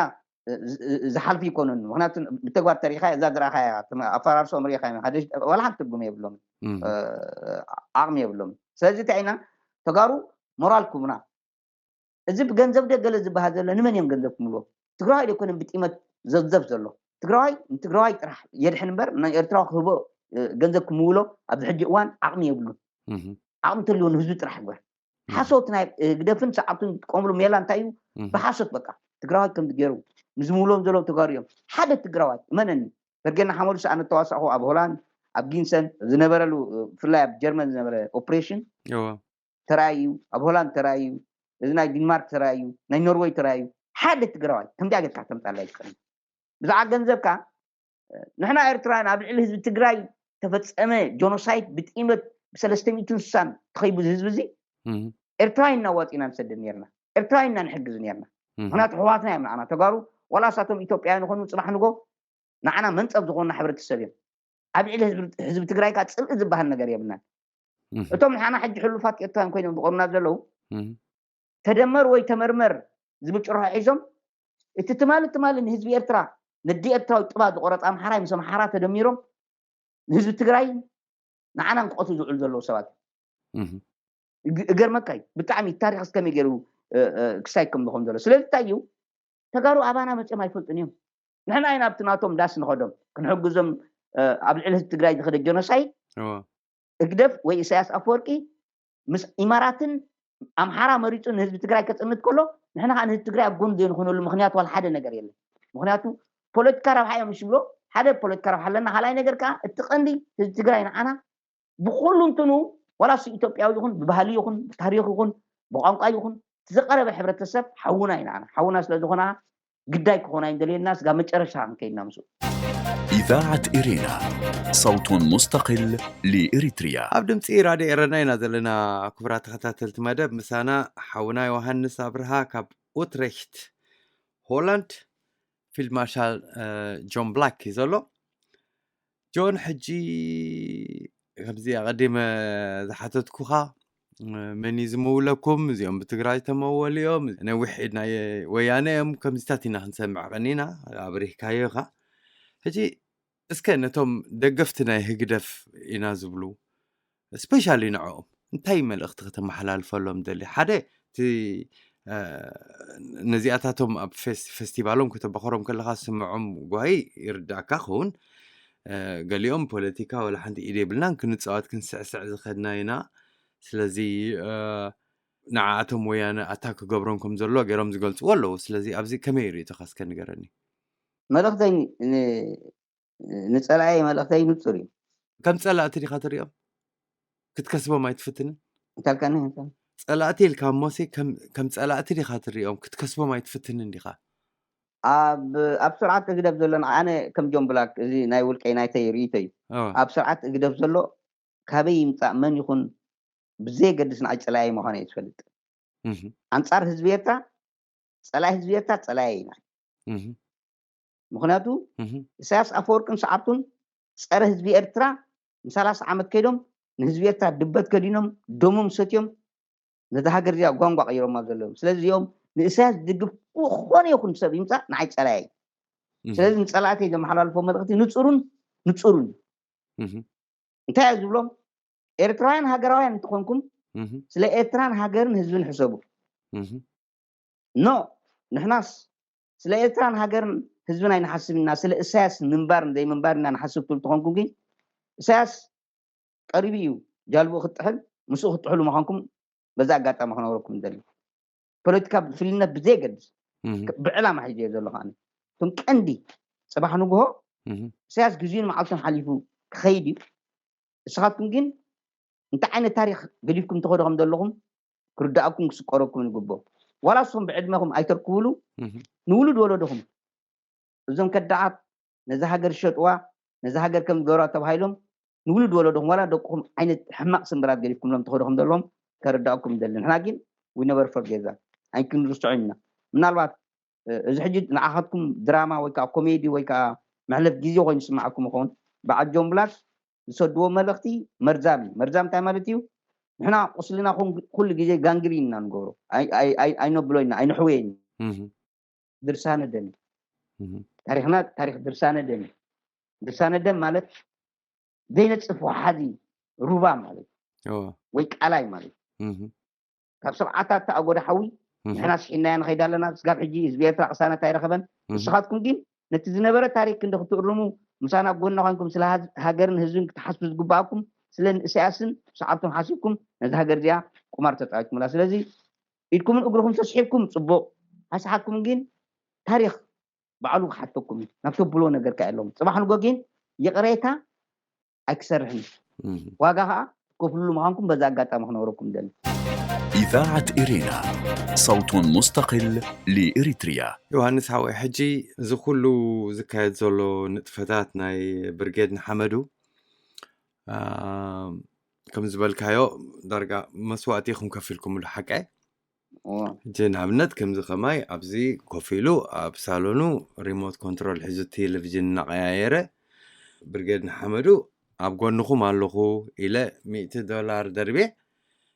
ዝሓልፉ ይኮኑን። ምክንያቱ ብተግባር ተሪኢኻ እዛ ዝረኣኻያ ኣፈራርሶም ሪኢኻ ዋላ ሓንቲ ትርጉም የብሎም፣ ዓቕሚ የብሎም። ስለዚ እንታይ ኢና ተጋሩ ሞራል ክቡና። እዚ ብገንዘብ ደ ገለ ዝበሃል ዘሎ ንመን እዮም ገንዘብ ክምልዎ? ትግራዋይ ደይኮነ ብጢመት ዘብዘብ ዘሎ? ትግራዋይ ንትግራዋይ ጥራሕ የድሕን እምበር ንኤርትራዊ ክህቦ ገንዘብ ክምውሎ ኣብዚ ሕጂ እዋን ዓቕሚ የብሉን። ዓቕሚ ተልዎ ንህዝቢ ጥራሕ ግበር። ሓሶት ናይ ህግደፍን ሰዓብቱን ዝጥቀምሉ ሜላ እንታይ እዩ? ብሓሶት በቃ ትግራዋይ ከም ዝገይሩ ንዝምውሎም ዘለዉ ተጋሩ እዮም። ሓደ ትግራዋይ እመነኒ፣ በርጌና ሓመዱ ሰኣነ ተዋሳእኹ ኣብ ሆላንድ ኣብ ጊንሰን ዝነበረሉ፣ ብፍላይ ኣብ ጀርመን ዝነበረ ኦፕሬሽን ተራእዩ፣ ኣብ ሆላንድ ተራእዩ፣ እዚ ናይ ዲንማርክ ተራእዩ፣ ናይ ኖርወይ ተራእዩ። ሓደ ትግራዋይ ከምዚኣ ጌርካ ተምፃላ ይትኽእል። ብዛዕባ ገንዘብካ ንሕና ኤርትራውያን ኣብ ልዕሊ ህዝቢ ትግራይ ተፈፀመ ጆኖሳይድ ብጥይመት ብሰለስተ ሚእትን ስሳን ተኸይቡ ህዝቢ እዚ ኤርትራውያን እናዋፂና ንሰድድ ነርና፣ ኤርትራውያን ኢና ንሕግዝ ነርና። ምክንያቱ ኣሕዋትና እዮም ንዓና ተጋሩ፣ ዋላ ሳቶም ኢትዮጵያውያን ይኾኑ ፅባሕ ንጎ ንዓና መንፀብ ዝኾኑና ሕብረተሰብ እዮም። ኣብ ልዕሊ ህዝቢ ትግራይ ከዓ ፅልኢ ዝበሃል ነገር የብልናን። እቶም ንሓና ሕጂ ሕሉፋት ኤርትራውያን ኮይኖም ዝቆምና ዘለዉ ተደመር ወይ ተመርመር ዝብል ጭርሖ ሒዞም እቲ ትማሊ ትማሊ ንህዝቢ ኤርትራ ነዲ ኤርትራዊ ጥባ ዝቆረፀ ኣምሓራይ ምስ ኣምሓራ ተደሚሮም ንህዝቢ ትግራይ ንዓናን ክቐትሉ ዝውዕሉ ዘለዉ ሰባት እገርመካ እዩ። ብጣዕሚ ታሪክ እስከመይ ገይሩ ክሳይ ከም ዝኾን ዘሎ ስለዚ እንታይ እዩ ተጋሩ ኣባና መፅኦም ኣይፈልጡን እዮም። ንሕና ኢና ኣብቲ ናቶም ዳስ ንኸዶም ክንሕግዞም ኣብ ልዕሊ ህዝቢ ትግራይ ዝኸደ ጀኖሳይድ ህግደፍ ወይ ኢሳያስ ኣፈወርቂ ምስ ኢማራትን ኣምሓራ መሪፁ ንህዝቢ ትግራይ ከፅንት ከሎ ንሕና ከዓ ንህዝቢ ትግራይ ኣብ ጎን ዘይንኾነሉ ምክንያት ዋላ ሓደ ነገር የለን። ምክንያቱ ፖለቲካ ረብሓ እዮም ዝብሎ ሓደ ፖለቲካ ረብሓ ኣለና። ካልኣይ ነገር ከዓ እቲ ቀንዲ ህዝቢ ትግራይ ንዓና ብኩሉ እንትኑ ዋላ እሱ ኢትዮጵያዊ ይኹን ብባህሊ ይኹን ብታሪክ ይኹን ብቋንቋ ይኹን ዝቐረበ ሕብረተሰብ ሓውና ኢና። ሓውና ስለ ዝኾና ግዳይ ክኾና ይደልየና ስጋ መጨረሻ ክንከይድና ምስኡ። إذاعة إرينا صوت مستقل لإريتريا. ኣብ ድምፂ ራድዮ ኤረና ኢና ዘለና። ክቡራት ተኸታተልቲ መደብ ምሳና ሓውና ዮሃንስ ኣብርሃ ካብ ኡትሬክት ሆላንድ ፊልድ ማርሻል ጆን ብላክ እዩ ዘሎ። ጆን ሕጂ ከምዚ ኣቐዲመ ዝሓተትኩኻ መን እዩ ዝምውለኩም? እዚኦም ብትግራይ ተመወሉ እዮም፣ ነዊሕ ኢድ ናይ ወያነ እዮም። ከምዚታት ኢና ክንሰምዕ ቀኒና ኣብሪህካዮ ኢኻ። ሕጂ እስከ ነቶም ደገፍቲ ናይ ህግደፍ ኢና ዝብሉ ስፔሻሊ ንዕኦም እንታይ መልእኽቲ ከተመሓላልፈሎም ደሊ? ሓደ እቲ ነዚኣታቶም ኣብ ፌስቲቫሎም ከተባኸሮም ከለካ ዝስምዖም ጓሂ ይርዳእካ ክውን። ገሊኦም ፖለቲካ ወላ ሓንቲ ኢድ የብልናን ክንፃወት ክንስዕስዕ ዝኸድና ኢና። ስለዚ ንዓኣቶም ወያነ ኣታክ ክገብሮም ከም ዘሎ ገይሮም ዝገልፅዎ ኣለዉ። ስለዚ ኣብዚ ከመይ ርእቶካ እስከ ንገረኒ። መልእኽተይ ንፀላኢ መልእኽተይ ንፁር እዩ። ከም ፀላእቲ ዲካ ትሪኦም? ክትከስቦም ኣይትፍትንን? እንታልካኒ ፀላእቲ ኢልካ እሞሲ ከም ፀላእቲ ዲካ ትሪኦም? ክትከስቦም ኣይትፍትንን ዲካ? ኣብ ኣብ ስርዓት ህግደፍ ዘሎ ኣነ ከም ጆን ብላክ እዚ ናይ ውልቀይ ናይተይ ርእይቶ እዩ። ኣብ ስርዓት ህግደፍ ዘሎ ካበይ ይምፃእ መን ይኹን ብዘየገድስ ንዓይ ፀላኢ ምዃነ እየ ዝፈልጥ። ኣንፃር ህዝቢ ኤርትራ ፀላኢ ህዝቢ ኤርትራ ፀላኢ ኢና። ምክንያቱ ኢሳያስ ኣፈወርቅን ሰዓብቱን ፀረ ህዝቢ ኤርትራ ንሰላሳ ዓመት ከይዶም ንህዝቢ ኤርትራ ድበት ከዲኖም ደሞም ሰትዮም ነዚ ሃገር እዚኣ ጓንጓ ቀይሮማ ዘለዎም። ስለዚ እዚኦም ንእሳያስ ዝድግፍ ዝኾነ ይኹን ሰብ ይምፃእ ንዓይ ፀላየ እዩ። ስለዚ ንፀላእተይ ዘመሓላልፎ መልእኽቲ ንፁሩን ንፁሩን እዩ። እንታይ እየ ዝብሎም? ኤርትራውያን ሃገራውያን እንትኾንኩም ስለ ኤርትራን ሃገርን ህዝብን ሕሰቡ። ኖ ንሕናስ ስለ ኤርትራን ሃገርን ህዝብን ኣይንሓስብ ኢና፣ ስለ እሳያስ ምንባርን ዘይምንባር ኢና ንሓስብ ትብል ተኾንኩም ግን እሳያስ ቀሪቡ እዩ ጃልብኡ ክትጥሕል ምስኡ ክትጥሕሉ ምዃንኩም በዛ ኣጋጣሚ ክነግረኩም ደሊ። ፖለቲካ ፍልነት ብዘየገድስ ብዕላማ ሒዘዮ ዘሎ ከዓኒ እቶም ቀንዲ ፅባሕ ንግሆ እሳያስ ግዜኡን መዓልቱን ሓሊፉ ክኸይድ እዩ። ንስኻትኩም ግን እንታይ ዓይነት ታሪክ ገዲፍኩም ትኸዱ ከም ዘለኹም ክርዳእኩም ክስቆረኩም ይግቦ። ዋላ ንስኹም ብዕድመኹም ኣይተርክብሉ ንውሉድ ወለድኹም እዞም ከዳዓት ነዛ ሃገር ዝሸጥዋ ነዛ ሃገር ከም ዝገበርዋ ተባሂሎም ንውሉድ ወለድኹም ዋላ ደቅኹም ዓይነት ሕማቕ ስምብራት ገዲፍኩምሎም ትኸዱ ከም ዘለኹም ከርዳእኩም ይደሊ። ንሕና ግን we never forget that ኣይክንርስዖ ኢና። ምናልባት እዚ ሕጂ ንዓኻትኩም ድራማ ወይ ከዓ ኮሜዲ ወይ ከዓ መሕለፍ ግዜ ኮይኑ ዝስምዓኩም ይኸውን። በዓል ጆን ብላክ ዝሰድዎ መልእኽቲ መርዛም እዩ። መርዛም እንታይ ማለት እዩ? ንሕና ቁስልና ኩሉ ግዜ ጋንግሪን ኢና ንገብሮ፣ ኣይነብሎ ኢና፣ ኣይንሕውዮ ኢና። ድርሳነ ደም እዩ። ታሪክና ታሪክ ድርሳነ ደም እዩ። ድርሳነ ደም ማለት ዘይነፅፍ ወሓዚ ሩባ ማለት እዩ። ወይ ቃላይ ማለት እዩ። ካብ ሰብዓታት ተኣጎደ ሓዊ ንሕና ስሒናያ ንኸይድ ኣለና። ስጋብ ሕጂ ህዝቢ ኤርትራ ቅሳነት ኣይረኸበን። ንስኻትኩም ግን ነቲ ዝነበረ ታሪክ ክንዲ ክትእርሙ ምሳና ጎና ኮንኩም ስለ ሃገርን ህዝብን ክትሓስቡ ዝግባኣኩም ስለ ንእሰያስን ሰዓብቶም ሓሲብኩም ነዚ ሃገር እዚኣ ቁማር ተፃዊትኩምላ። ስለዚ ኢድኩምን እግርኹም ተስሒብኩም ፅቡቕ፣ ሓስሓኩም ግን ታሪኽ ባዕሉ ክሓተኩም እዩ። ናብ ተብሎ ነገር ከ ኣለዎም ፅባሕ ንጎ ግን ይቕሬታ ኣይክሰርሕን እዩ። ዋጋ ከዓ ትከፍልሉ ምዃንኩም በዛ ኣጋጣሚ ክነግረኩም ደሊ። إذاعة إرينا، صوت مستقل لإريتريا. ዮሃንስ ሓወይ፣ ሕጂ እዚ ኩሉ ዝካየድ ዘሎ ንጥፈታት ናይ ብርጌድ ንሓመዱ ከም ዝበልካዮ ዳርጋ መስዋእቲ ኢኹም ከፊልኩምሉ፣ ሓቀ? ሕጂ ንኣብነት ከምዚ ከማይ ኣብዚ ኮፍ ኢሉ ኣብ ሳሎኑ ሪሞት ኮንትሮል ሒዙ ቴሌቪዥን እናቀያየረ፣ ብርጌድ ንሓመዱ ኣብ ጎንኹም ኣለኹ ኢለ ሚእቲ ዶላር ደርቤ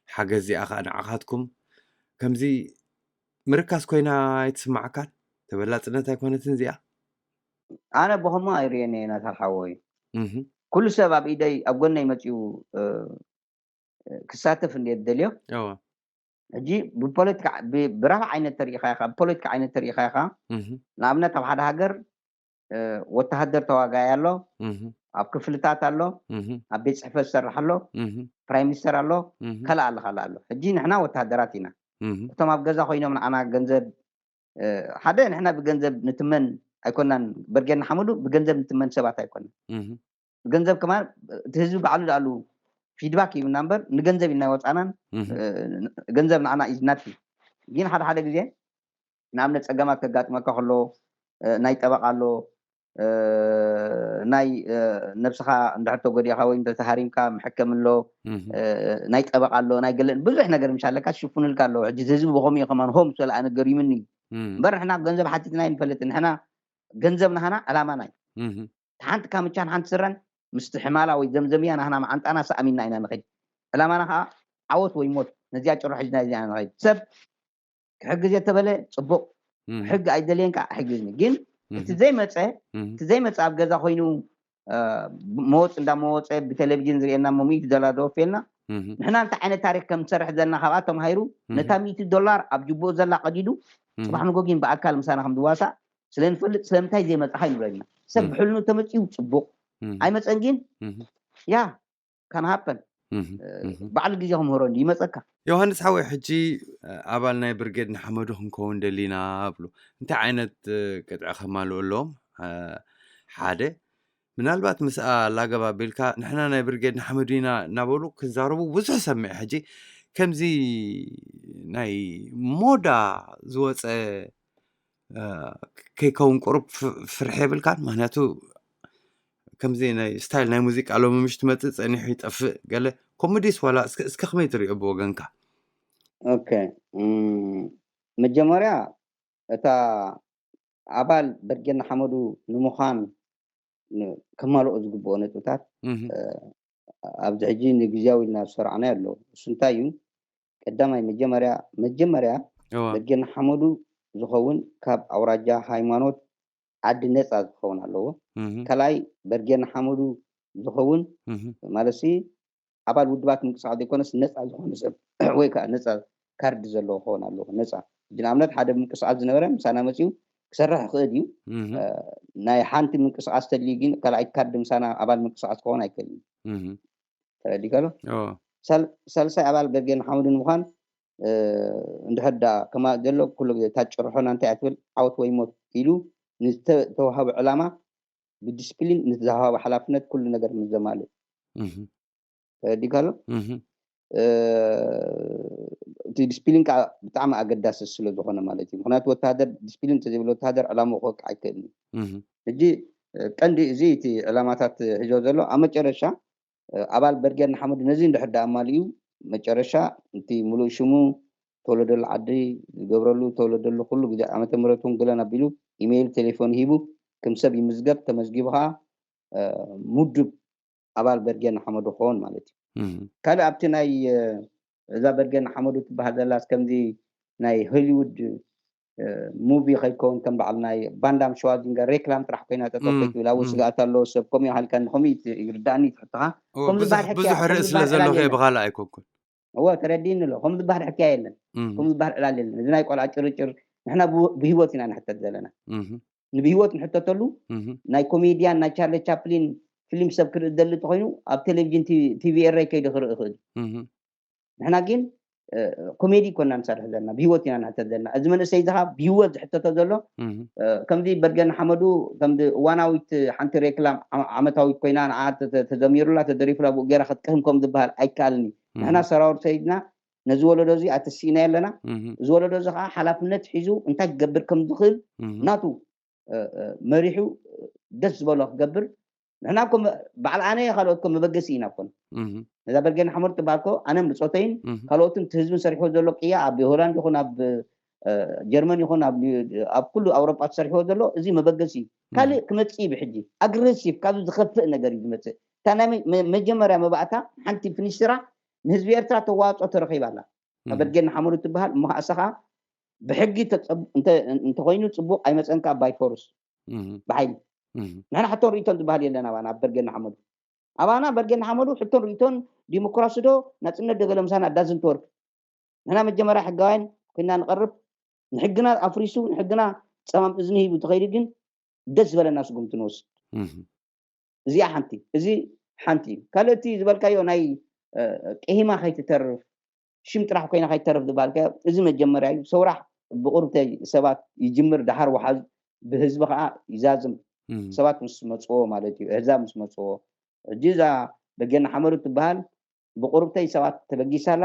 ሓገዝ እዚኣ ከዓ ንዓኻትኩም። ከምዚ ምርካስ ኮይና ኣይትስማዓካን? ተበላፅነት ኣይኮነትን እዚኣ? ኣነ ብኸምኡ ኣይርእየን እየ ናታ ሓወይ። ኩሉ ሰብ ኣብ ኢደይ ኣብ ጎነይ መፂኡ ክሳተፍ እንደ ደልዮ። ሕጂ ብፖለቲካ ብራብ ዓይነት ተሪኢኻ ኢኻ፣ ብፖለቲካ ዓይነት ተሪኢኻ ኢኻ። ንኣብነት ኣብ ሓደ ሃገር ወተሃደር ተዋጋይ ኣሎ፣ ኣብ ክፍልታት ኣሎ፣ ኣብ ቤት ፅሕፈት ዝሰርሕ ኣሎ፣ ፕራይ ሚኒስተር ኣሎ፣ ካልእ ኣሎ፣ ካልእ ኣሎ። ሕጂ ንሕና ወተሃደራት ኢና። እቶም ኣብ ገዛ ኮይኖም ንዓና ገንዘብ ሓደ ንሕና ብገንዘብ ንትመን ኣይኮናን። በርጌድ ንሓመዱ ብገንዘብ ንትመን ሰባት ኣይኮናን። ብገንዘብ ከማን እቲ ህዝቢ ባዕሉ ዳኣሉ ፊድባክ ይብና እምበር ንገንዘብ ኢና ወፃናን። ገንዘብ ንዓና ኢዝናት ግን ሓደ ሓደ ግዜ ንኣብነት ፀገማት ከጋጥመካ ከሎ ናይ ጠበቃ ኣሎ፣ ናይ ነብስኻ እንድሕር ተጎዲእካ ወይ እንተ ተሃሪምካ መሐከም ኣሎ፣ ናይ ጠበቃ ኣሎ፣ ናይ ገለን ብዙሕ ነገር ምሻለካ ሽፉንልካ ኣሎ። ሕጂ ህዝቢ ብኸምኡ ከማን ሆም ሰልኣ ነገር ይምኒ እምበር ንሕና ገንዘብ ሓቲትና ይንፈልጥ። ንሕና ገንዘብ ናሃና ዕላማና እዩ። ሓንቲ ካምቻን ሓንቲ ስረን ምስቲ ሕማላ ወይ ዘምዘምያ ናህና መዓንጣና ሰኣሚና ኢና ንኸይድ። ዕላማና ከዓ ዓወት ወይ ሞት፣ ነዚኣ ጭሮ ሒዝና ኢና ንኸይድ። ሰብ ክሕግዝ የተበለ ፅቡቅ፣ ሕግ ኣይደልየን ከዓ ኣይሕግዝን። ግን እቲ ዘይመፀ እቲ ዘይመፀ ኣብ ገዛ ኮይኑ መወፅ እንዳመወፀ ብቴሌቪዥን ዝርእየና እሞ ሚእቲ ዶላር ደወፍየልና። ንሕና እንታይ ዓይነት ታሪክ ከም ንሰርሕ ዘለና ካብኣ ተማሂሩ ነታ ሚእቲ ዶላር ኣብ ጅቡኡ ዘላ ቀዲዱ ፅባሕ ንጎ ግን ብኣካል ምሳና ከም ዝዋሳእ ስለንፈልጥ ስለምንታይ ዘይመፅኻ ይንብለና። ሰብ ብሕልኑ ተመፅኡ ፅቡቅ ኣይመፀን ግን ያ ካን ሃፐን ባዕሉ ግዜ ክምህሮ እንዲ ይመፀካ። ዮሃንስ ሓወይ፣ ሕጂ ኣባል ናይ ብርጌድ ንሓመዱ ክንከውን ደሊና ብሉ፣ እንታይ ዓይነት ቅጥዒ ከማልኡ ኣለዎም? ሓደ ምናልባት ምስኣ ላገባ ቢልካ ንሕና ናይ ብርጌድ ንሓመዱ ኢና እናበሉ ክዛረቡ ብዙሕ ሰምዐ። ሕጂ ከምዚ ናይ ሞዳ ዝወፀ ከይከውን ቁሩብ ፍርሒ የብልካን? ምክንያቱ ከምዚ ናይ ስታይል ናይ ሙዚቃ ሎሚ ምሽ ትመፅእ ፀኒሑ ይጠፍእ ገለ ኮሚዲስ ዋላ እስከ ከመይ ትሪኦ ብወገንካ? ኦኬ፣ መጀመርያ እታ ኣባል በርጌድ ንሓመዱ ንምዃን ከማልኦ ዝግብኦ ነጥብታት ኣብዚ ሕጂ ንግዝያዊ ኢልና ዝሰርዓናዮ ኣሎ። እሱ እንታይ እዩ? ቀዳማይ መጀመርያ መጀመርያ በርጌድ ንሓመዱ ዝኸውን ካብ ኣውራጃ፣ ሃይማኖት፣ ዓዲ ነፃ ዝኸውን ኣለዎ። ካልኣይ በርጌድ ንሓመዱ ዝኸውን ማለት ኣባል ውድባት ምንቅስቃስ ዘይኮነስ ነፃ ዝኾነ ሰብ ወይ ከዓ ነፃ ካርድ ዘለዎ ክኸውን ኣለዎ። ነፃ ሕጂ ንኣብነት ሓደ ምንቅስቃስ ዝነበረ ምሳና መፂኡ ክሰርሕ ይኽእል እዩ። ናይ ሓንቲ ምንቅስቃስ ተድልዩ ግን ካልኣይ ካርድ ምሳና ኣባል ምንቅስቃስ ክኸውን ኣይክእልን እዩ። ተረዲካሎ? ሳልሳይ ኣባል በርጌድ ንሓመዱ ንምዃን እንድሕር ዳ ከማ ዘሎ ኩሉ ግዜ እታ ጭርሖና እንታይ እያ ትብል ዓወት ወይ ሞት ኢሉ ንዝተዋሃበ ዕላማ ብዲስፕሊን ንዝተዋሃበ ሓላፍነት ኩሉ ነገር ምስ ዘማልእ ተረዲካሎ? እቲ ዲስፕሊን ከዓ ብጣዕሚ ኣገዳሲ ስለ ዝኾነ ማለት እዩ። ምክንያቱ ወተሃደር ዲስፕሊን እንተዘይብሉ ወተሃደር ዕላምኡ ክወቅዕ ኣይክእልን እዩ። ሕጂ ቀንዲ እዚ እቲ ዕላማታት ሒዞ ዘሎ ኣብ መጨረሻ ኣባል በርጌድ ንሓመዱ ነዚ እንድሕር ዳ ኣማሊኡ መጨረሻ እቲ ሙሉእ ሽሙ ተወለደሉ ዓዲ ዝገብረሉ ተወለደሉ ኩሉ ግዜ ዓመተ ምሕረቱን ገለን ኣቢሉ ኢሜይል ቴሌፎን ሂቡ ከም ሰብ ይምዝገብ ተመዝጊቡ ከዓ ሙዱብ ኣባል በርጌድ ንሓመዱ ክኸውን ማለት እዩ። ካልእ ኣብቲ ናይ እዛ በርጌድ ንሓመዱ ትበሃል ዘላስ ከምዚ ናይ ሆሊውድ ሙቪ ከይከውን ከም በዓል ናይ ቫንዳም ሸዋዚንገር ሬክላም ጥራሕ ኮይና ጠጠው ከይትብል ኣብኡ ስግኣት ኣለዎ ሰብ ከምኡ ኢኻ ኢልካ ከምኡ ይርዳእኒ ትሕትኻ ከምኡ ዝበሃል ሕክያ ብዙሕ ርኢ ስለ ዘለኹ ብኻልእ ኣይኮንኩን እወ ተረዲእኒ ኣሎ ከምኡ ዝበሃል ሕክያ የለን ከምኡ ዝበሃል ዕላል የለን እዚ ናይ ቆልዓ ጭርጭር ንሕና ብህይወት ኢና ንሕተት ዘለና ንብህይወት ንሕተተሉ ናይ ኮሜድያን ናይ ቻርሊ ቻፕሊን ፊልም ሰብ ክርኢ ዝደሊ እንተኾይኑ ኣብ ቴሌቪዥን ቲቪ ኤረይ ከይዱ ክርኢ ይኽእል እዩ። ንሕና ግን ኮሜዲ ኮና ንሰርሕ ዘለና፣ ብህይወት ኢና ንሕተት ዘለና። እዚ መንእሰይ እዚ ከዓ ብህይወት ዝሕተቶ ዘሎ ከምዚ በርገን ሓመዱ ከምዚ እዋናዊት ሓንቲ ሬክላም ዓመታዊት ኮይና ንዓ ተዘሚሩላ ተደሪፉላ ብኡ ገይራ ክትቅህም ከም ዝበሃል ኣይከኣልን እዩ። ንሕና ሰራውር ሰይድና ነዚ ወለዶ እዚ ኣተሲእና ኣለና። እዚ ወለዶ እዚ ከዓ ሓላፍነት ሒዙ እንታይ ክገብር ከም ዝኽእል ናቱ መሪሑ ደስ ዝበሎ ክገብር። ንሕና እኮ በዓል ኣነ ካልኦት እኮ መበገሲ ኢና እኮ። ነዛ በርጌድ ሓመዱ ትበሃል እኮ ኣነን ብፆተይን ካልኦትን እቲ ህዝብን ሰሪሕዎ ዘሎ ቅያ ኣብ ሆላንድ ይኹን ኣብ ጀርመን ይኹን ኣብ ኩሉ ኣውሮጳ ተሰሪሕዎ ዘሎ እዚ መበገሲ እዩ። ካልእ ክመፅእ እዩ ብሕጂ ኣግሬሲቭ ካብዚ ዝኸፍእ ነገር እዩ ዝመፅእ። እታ ናይ መጀመርያ መባእታ ሓንቲ ፊኒስትራ ንህዝቢ ኤርትራ ተዋፅኦ ተረኺባ ኣላ። ኣብ በርጌድ ሓመዱ ትበሃል እሞ ከዓ እሳ ከዓ ብሕጊ እንተኾይኑ ፅቡቅ ኣይመፀን ከዓ ባይ ፎርስ ብሓይሊ። ንሕና ሕቶን ርእይቶን ዝበሃል የለን ኣባና ኣብ በርጌድ ሓመዱ። ኣባና በርጌድ ሓመዱ ሕቶን ርእይቶን ዲሞክራሲ ዶ ናፅነት ዶ ገለ ምሳና ዳዝንት ወርክ። ንሕና መጀመርያ ሕጋውያን ኮይና ንቐርብ። ንሕግና ኣፍሪሱ ንሕግና ፀማም እዝኒ ሂቡ ተኸይዱ ግን ደስ ዝበለና ስጉምቲ ንወስድ። እዚኣ ሓንቲ እዚ ሓንቲ እዩ። ካልእ እቲ ዝበልካዮ ናይ ቅሂማ ከይትተርፍ ሽም ጥራሕ ኮይና ከይትተርፍ ዝበልካዮ እዚ መጀመርያ እዩ። ሰውራ ብቁርብተይ ሰባት ይጅምር ደሓር ወሓዝ ብህዝቢ ከዓ ይዛዝም። ሰባት ምስ መፅዎ ማለት እዩ። ኣህዛብ ምስ መፅዎ ሕጂ እዛ በርጌድ ሓመዱ ትበሃል ብቁርብተይ ሰባት ተበጊሳ ኣላ።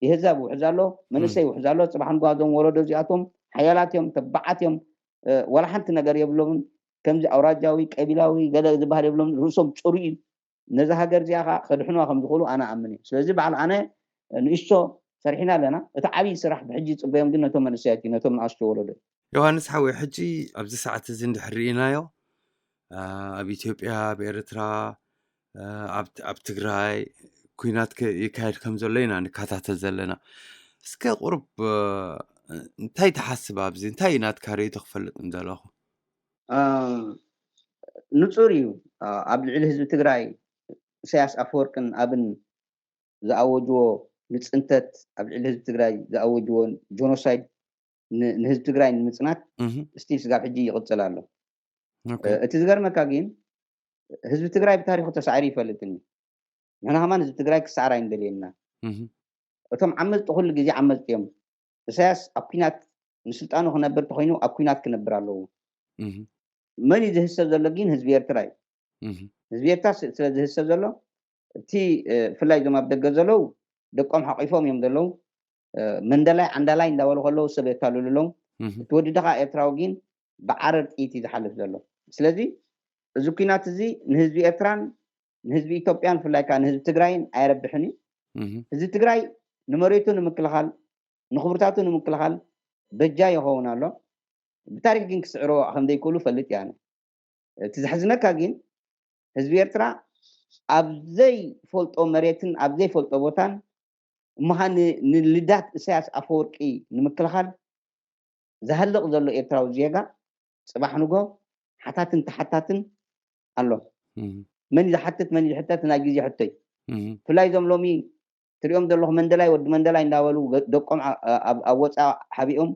የህዛብ ውሕዝ ኣሎ፣ መንእሰይ ውሕዝ ኣሎ። ፅባሕ ንግሆ እዞም ወለዶ እዚኣቶም ሓያላት እዮም፣ ተባዓት እዮም። ዋላ ሓንቲ ነገር የብሎምን። ከምዚ ኣውራጃዊ ቀቢላዊ ገለ ዝበሃል የብሎምን። ርእሶም ፅሩይ እዩ። ነዛ ሃገር እዚኣ ከዓ ከድሕንዋ ከም ዝኽእሉ ኣነ ኣምን እየ። ስለዚ በዓል ኣነ ንእሽቶ ሰሪሕና ኣለና። እቲ ዓብዪ ስራሕ ብሕጂ ዝፅበዮም ግን ነቶም መንእሰያት እዩ፣ ነቶም ንኣሽቶ ወለዶ እዩ። ዮሃንስ ሓወይ፣ ሕጂ ኣብዚ ሰዓት እዚ እንድሕር ርኢናዮ ኣብ ኢትዮጵያ፣ ኣብ ኤርትራ፣ ኣብ ትግራይ ኩናት ይካየድ ከም ዘሎ ኢና ንከታተል ዘለና። እስከ ቁሩብ እንታይ ትሓስብ ኣብዚ? እንታይ ናትካ ርእይቶ ክፈልጥ ምደለኹ? ንፁር እዩ። ኣብ ልዕሊ ህዝቢ ትግራይ ኢሳያስ ኣፈወርቅን ኣብን ዝኣወጅዎ ንፅንተት፣ ኣብ ልዕሊ ህዝቢ ትግራይ ዝኣወጅዎ ጆኖሳይድ ንህዝቢ ትግራይ ንምፅናት ስቲል ስጋብ ሕጂ ይቕፅል ኣሎ። እቲ ዝገርመካ ግን ህዝቢ ትግራይ ብታሪኹ ተሳዒሩ ይፈልጥን እዩ። ንሕና ከማን ህዝቢ ትግራይ ክሰዓር ኣይንደልየና። እቶም ዓመፅቲ ኩሉ ግዜ ዓመፅቲ እዮም። ኢሳያስ ኣብ ኩናት ንስልጣኑ ክነብር ተኮይኑ ኣብ ኩናት ክነብር ኣለዎ። መን እዩ ዝህሰብ ዘሎ ግን ህዝቢ ኤርትራ እዩ። ህዝቢ ኤርትራ ስለ ዝህሰብ ዘሎ እቲ ብፍላይ እዞም ኣብ ደገ ዘለዉ ደቆም ሓቂፎም እዮም ዘለዉ። መንደላይ ዓንዳላይ እንዳበሉ ከለዉ ሰብ የታልሉ ኣለዉ። እቲ ወዲ ድኻ ኤርትራዊ ግን ብዓረር ጥይት እዩ ዝሓልፍ ዘሎ። ስለዚ እዚ ኩናት እዚ ንህዝቢ ኤርትራን ንህዝቢ ኢትዮጵያን ብፍላይ ከዓ ንህዝቢ ትግራይን ኣየረብሕን እዩ። ህዝቢ ትግራይ ንመሬቱ ንምክልኻል ንክብርታቱ ንምክልኻል በጃ ይኸውን ኣሎ። ብታሪክ ግን ክስዕርዎ ከም ዘይክእሉ ፈልጥ እየ ኣነ። እቲ ዘሕዝነካ ግን ህዝቢ ኤርትራ ኣብ ዘይፈልጦ መሬትን ኣብ ዘይፈልጦ ቦታን እሞ ከዓ ንልዳት ኢሳያስ ኣፈወርቂ ንምክልኻል ዝሃልቕ ዘሎ ኤርትራዊ ዜጋ ፅባሕ ንግሆ ሓታትን ተሓታትን ኣሎ። መን እዩ ዝሓትት መን እዩ ዝሕተት ናይ ግዜ ሕቶ እዩ። ብፍላይ እዞም ሎሚ ትሪኦም ዘለኹ መንደላይ ወዲ መንደላይ እንዳበሉ ደቆም ኣብ ወፃ ሓቢኦም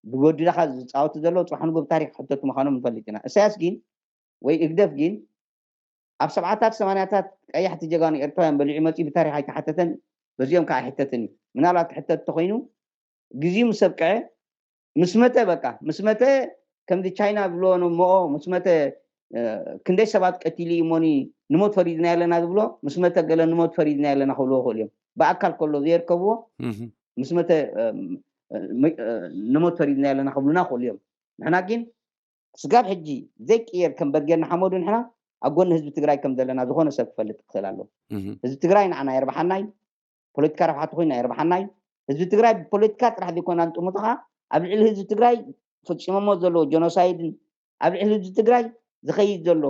ብወዲ ድኻ ዝፃወቱ ዘለዉ ፅባሕ ንግሆ ብታሪክ ክሕተቱ ምዃኖም ንፈልጥ ኢና። ኢሳያስ ግን ወይ ህግደፍ ግን ኣብ ሰብዓታት ሰማንያታት ቀያሕቲ ጀጋኑ ኤርትራውያን በሊዑ መፂኡ ብታሪክ ኣይተሓተተን፣ በዚኦም ከዓ ኣይሕተትን እዩ። ምናልባት ክሕተት እንተኮይኑ ግዜኡ ምስ ኣብቅዐ ምስ መተ በቃ ምስ መተ ከምዚ ቻይና ዝብልዎ ነሞኦ ምስ መተ ክንደይ ሰባት ቀቲሉ እዩ እሞኒ ንሞት ፈሪድና ኣለና ዝብሎ ምስ መተ ገለ ንሞት ፈሪድና ኣለና ክብልዎ ይኽእሉ እዮም። ብኣካል ከሎ ዘየርከብዎ ምስ መተ ንሞት ፈሪድና ኣለና ክብሉና ይኽእሉ እዮም። ንሕና ግን ስጋብ ሕጂ ዘይቅየር ከም በርጌድ ንሓመዱ ንሕና ኣብ ጎኒ ህዝቢ ትግራይ ከም ዘለና ዝኾነ ሰብ ክፈልጥ ክኽእል ኣለዎ። ህዝቢ ትግራይ ንዓና የርብሓና እዩ። ፖለቲካ ረብሓ ተኮይኑ የርብሓና እዩ። ህዝቢ ትግራይ ብፖለቲካ ጥራሕ ዘይኮና ንጥሙቱ ከዓ ኣብ ልዕሊ ህዝቢ ትግራይ ፈፂሞሞ ዘለዎ ጀኖሳይድን ኣብ ልዕሊ ህዝቢ ትግራይ ዝኸይድ ዘሎ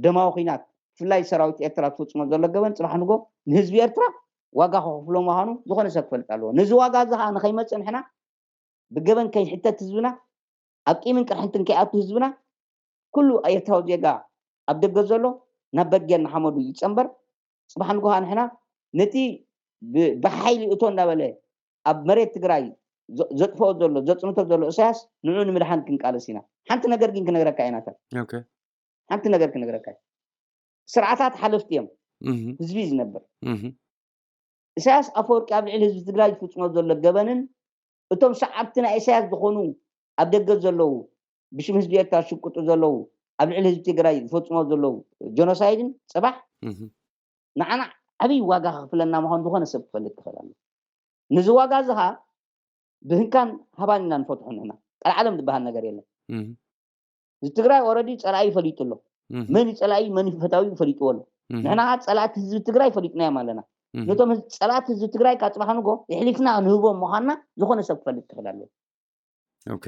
ደማዊ ኩናት ብፍላይ ሰራዊት ኤርትራ ዝፈፅሞ ዘሎ ገበን ፅባሕ ንጎ ንህዝቢ ኤርትራ ዋጋ ከኽፍሎ ምዃኑ ዝኾነ ሰብ ክፈልጥ ኣለዎ። ነዚ ዋጋ እዚ ከዓ ንኸይመፅእ ንሕና ብገበን ከይሕተት ህዝብና ኣብ ቂምን ቅርሕንትን ከይኣቱ ህዝብና ኩሉ ኤርትራዊ ዜጋ ኣብ ደገ ዘሎ ናብ በርጌድ ንሓመዱ ይፀንበር። ፅባሕ ንጎሃ ንሕና ነቲ ብሓይሊ እቶ እንዳበለ ኣብ መሬት ትግራይ ዘጥፍኦ ዘሎ ዘፅንቶ ዘሎ እሳያስ ንዑ ንምድሓን ክንቃለስ ኢና። ሓንቲ ነገር ግን ክነግረካ ኢና። ሓንቲ ነገር ክነግረካ። ስርዓታት ሓለፍቲ እዮም። እህ፣ ህዝቢ ዝነብር እህ፣ ኢሳያስ ኣፈወርቂ ኣብ ልዕሊ ህዝቢ ትግራይ ዝፍፅሞ ዘሎ ገበንን እቶም ሰዓብቲ ናይ ኢሳያስ ዝኾኑ ኣብ ደገ ዘለዉ ብሽም ህዝቢ ኤርትራ ዝሽቅጡ ዘለዉ ኣብ ልዕሊ ህዝቢ ትግራይ ዝፈፅሞ ዘለዉ ጀኖሳይድን ፅባሕ እህ፣ ንዓና ዓብዪ ዋጋ ከኽፍለና ምዃኑ ዝኾነ ሰብ ክፈልጥ ክኽእል ኣሎ። ነዚ ዋጋ እዚ ኸዓ ብህንካን ሃባን ኢና ንፈትሖ ንሕና። ቀልዓለም ዝበሃል ነገር የለን። እህ፣ እዚ ትግራይ ኦረዲ ፀላኢ ፈሊጡ ኣሎ። እህ፣ መን እዩ ፀላኢ መን እዩ ፈታዊ ፈሊጥዎ ኣሎ። እህ፣ ንሕና ከዓ ፀላእቲ ህዝቢ ትግራይ ፈሊጥናዮም ኣለና። እህ። ነቶም ህዝ- ፀላእቲ ህዝቢ ትግራይ ካብ ፅባሕ ንጎ የሕሊፍና ንህቦም ምዃንና ዝኾነ ሰብ ክፈልጥ ክኽእል ኣለዎ። ኦኬ።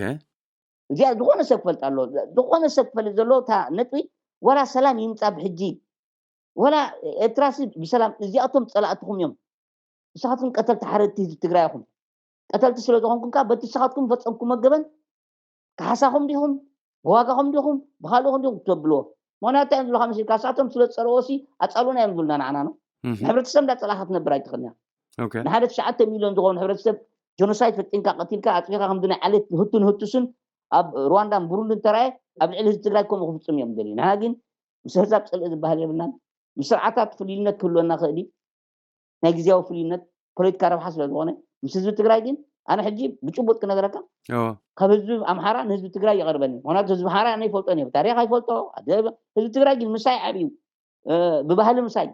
እዚኣ ዝኾነ ሰብ ክፈልጥ ኣለዎ። ዝኾነ ሰብ ክፈልጥ ዘለዎ እታ ነጥቢ ዋላ ሰላም ይምፃ ብሕጂ ዋላ ኤርትራሲ ብሰላም እዚኣቶም ፀላእትኹም እዮም። ንስኻትኩም ቀተልቲ ሓረድቲ ህዝቢ ትግራይ ኢኹም። ቀተልቲ ስለ ዝኾንኩም ከዓ በቲ ንስኻትኩም ፈፀምኩም መገበን ካሕሳኹም ዲኹም ብዋጋኹም ዲኹም ብካልኦኹም ዲኹም ትተብልዎ። ምክንያቱ እንታይ እዮም ዝብሉካ መሲልካ ንሳቶም ስለ ዝፀልኦሲ ኣፃሉና እዮም ዝብሉና ንዓና ነው። እህ፣ ንሕብረተሰብ እንዳፀላእካ ክትነብር ኣይትኽእልን እያ። ኦኬ። ንሓደ ትሽዓተ ሚሊዮን ዝኾኑ ሕብረተሰብ ጀኖሳይድ ፈፂምካ ቀቲልካ ኣፅፊኻ ከምዚ ናይ ዓሌት ሁቱን ሁቱስን ኣብ ሩዋንዳን ብሩንድን ተራየ ኣብ ልዕሊ ህዝቢ ትግራይ ከምኡ ክፍፅም እዮም ደልዩ። ንሕና ግን ምስ ህዛብ ፅልኢ ዝበሃል የብልናን። ምስ ስርዓታት ፍልይነት ክህልወና ክእል እዩ። ናይ ግዜያዊ ፍልይነት ፖለቲካ ረብሓ ስለ ዝኾነ ምስ ህዝቢ ትግራይ ግን ኣነ ሕጂ ብጭቡጥ ክነግረካ ኦ፣ ካብ ህዝቢ ኣምሓራ ንህዝቢ ትግራይ ይቐርበኒ። ምክንያቱ ህዝቢ ኣምሓራ ኣነ ይፈልጦን እየ ብታሪክ ኣይፈልጦ። ኣደ- ህዝቢ ትግራይ ግን ምሳይ ዓብዩ እ፣ ብባህሊ ምሳይ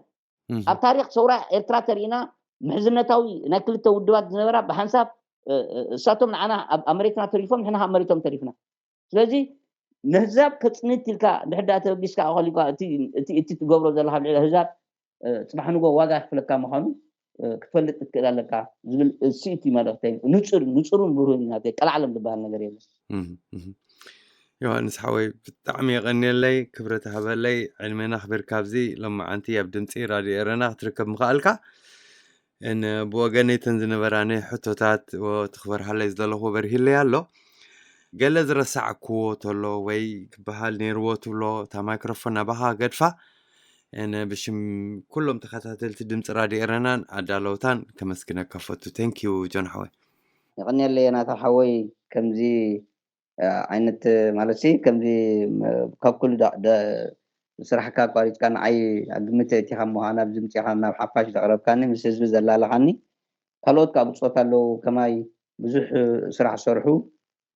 እህ፣ ኣብ ታሪክ ሰውራ ኤርትራ ተሪእና ምሕዝነታዊ ናይ ክልተ ውድባት ዝነበራ ብሓንሳብ እ፣ እ፣ እሳቶም ንዓና ኣብ ኣብ መሬትና ተሪፎም ንሕና ካብ መሬቶም ተሪፍና። ስለዚ ንህዛብ ከፅንት ኢልካ ድሕዳ ተበጊስካ ኣኸሊኳ እቲ እቲ እቲ ትገብሮ ዘለካ ኣብ ልዕሊ ህዛብ እ፣ ፅባሕ ንጎ ዋጋ ክፍለካ ምዃኑ እ፣ ክትፈልጥ ትክእል ኣለካ ዝብል ስኢቲ መልእክተይ። ንፁር ንፁርን ብሩህን እዩ ናተይ። ቀልዓለም ዝበሃል ነገር የለን። እህ፣ እህ። ዮሃንስ ሓወይ ብጣዕሚ የቐንየለይ፣ ክብረት ሃበለይ፣ ዕድሜና ክብርካ ኣብዚ ሎማዓንቲ ኣብ ድምፂ ራድዮ ኤረና ክትርከብ ምኽኣልካ። እን ብወገነይ ተን ዝነበራኒ ሕቶታት ወ-፣ ትኽበርሃለይ ዝደለኹዎ በርሂለይ ኣሎ። ገለ ዝረሳዕክዎ ተሎ ወይ ክበሃል ነይርዎ ትብሎ እታ ማይክሮፎን ናባኻ ገድፋ። እን ብሽም ኩሎም ተኸታተልቲ ድምፂ ራድዮ ኤረናን ኣዳለውታን ከመስግነካ ፈቱ። ቴንኪዩ ጆን ሓወይ። የቐንየለይ ናታ ሓወይ ከምዚ እ፣ ዓይነት ማለት ሲ ከምዚ ም- ካብ ኩሉ ዳ- ደ- ስራሕካ ኣቋሪፅካ ንዓይ ኣብ ግምት እቲኻ ምዃን ኣብዚ ምፅኻ ናብ ሓፋሽ ዘቕረብካኒ ምስ ህዝቢ ዘላለኻኒ ካልኦት ካብ ብፆት ኣለዉ ከማይ ብዙሕ ስራሕ ዝሰርሑ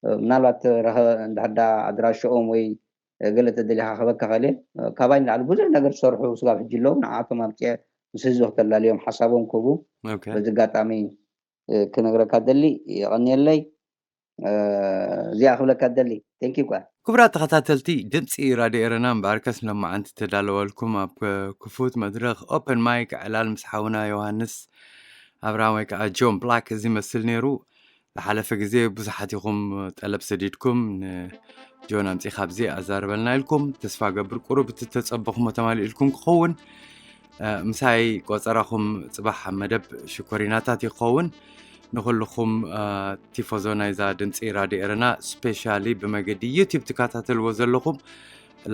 እ፣ ምናልባት ረኸ እንድሕር ዳ ኣድራሽኦም ወይ እ፣ ገለ ተደሊኻ ክበካ ኸእለ እ፣ ካባይ ንላዕሊ ብዙሕ ነገር ዝሰርሑ ስጋብ ሕጂ ኣለዉ ንዓኣቶም ኣምፅአ ምስ ህዝቢ ክተላልዮም ሓሳቦም ክህቡ ኦኬ። በዚ ኣጋጣሚ እ፣ ክነግረካ ደሊ የቐንየለይ እ፣ እዚኣ ክብለካ ደሊ ቴንኪ ኳ ክቡራት ተኸታተልቲ ድምፂ ራድዮ ኤረና እምበኣርከስ ሎማዓንቲ ተዳለወልኩም ኣብ ክ- ክፉት መድረኽ ኦፕን ማይክ ዕላል ምስ ሓውና ዮሃንስ ኣብርሃም ወይ ከዓ ጆን ብላክ እዚ መስል ነይሩ። ዝሓለፈ ግዜ ብዙሓት ኢኹም ጠለብ ሰዲድኩም ንጆን ኣምፂኻ ኣብዚ ኣዛርበልና ኢልኩም ተስፋ ገብር ቁሩብ እቲ ተፀበኹሞ ተማሊእልኩም ክኸውን እ፣ ምሳይ ቆፀራኹም ፅባሕ ኣብ መደብ ሽኮሪናታት ይኸውን። ንኩልኹም እ፣ ቲፎዞ ናይዛ ድምፂ ራድዮ ኤረና ስፔሻሊ ብመገዲ ዩቲብ ትከታተልዎ ዘለኹም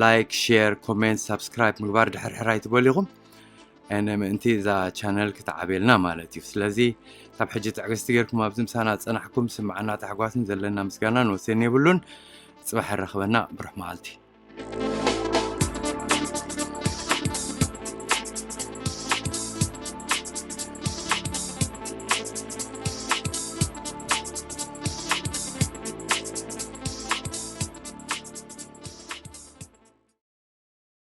ላይክ፣ ሼር፣ ኮሜንት፣ ሳብስክራይብ ምግባር ድሕር ሕር ኣይትበሉ ኢኹም። ን ምእንቲ እዛ ቻነል ክትዓብየልና ማለት እዩ። ስለዚ ካብ ሕጂ ትዕግስቲ ጌርኩም ኣብዚ ምሳና ዝፀናሕኩም ስምዓና ታሕጓስን ዘለና ምስጋናን ወሰን የብሉን። ፅባሕ ረኽበና። ብሩሕ መዓልቲ።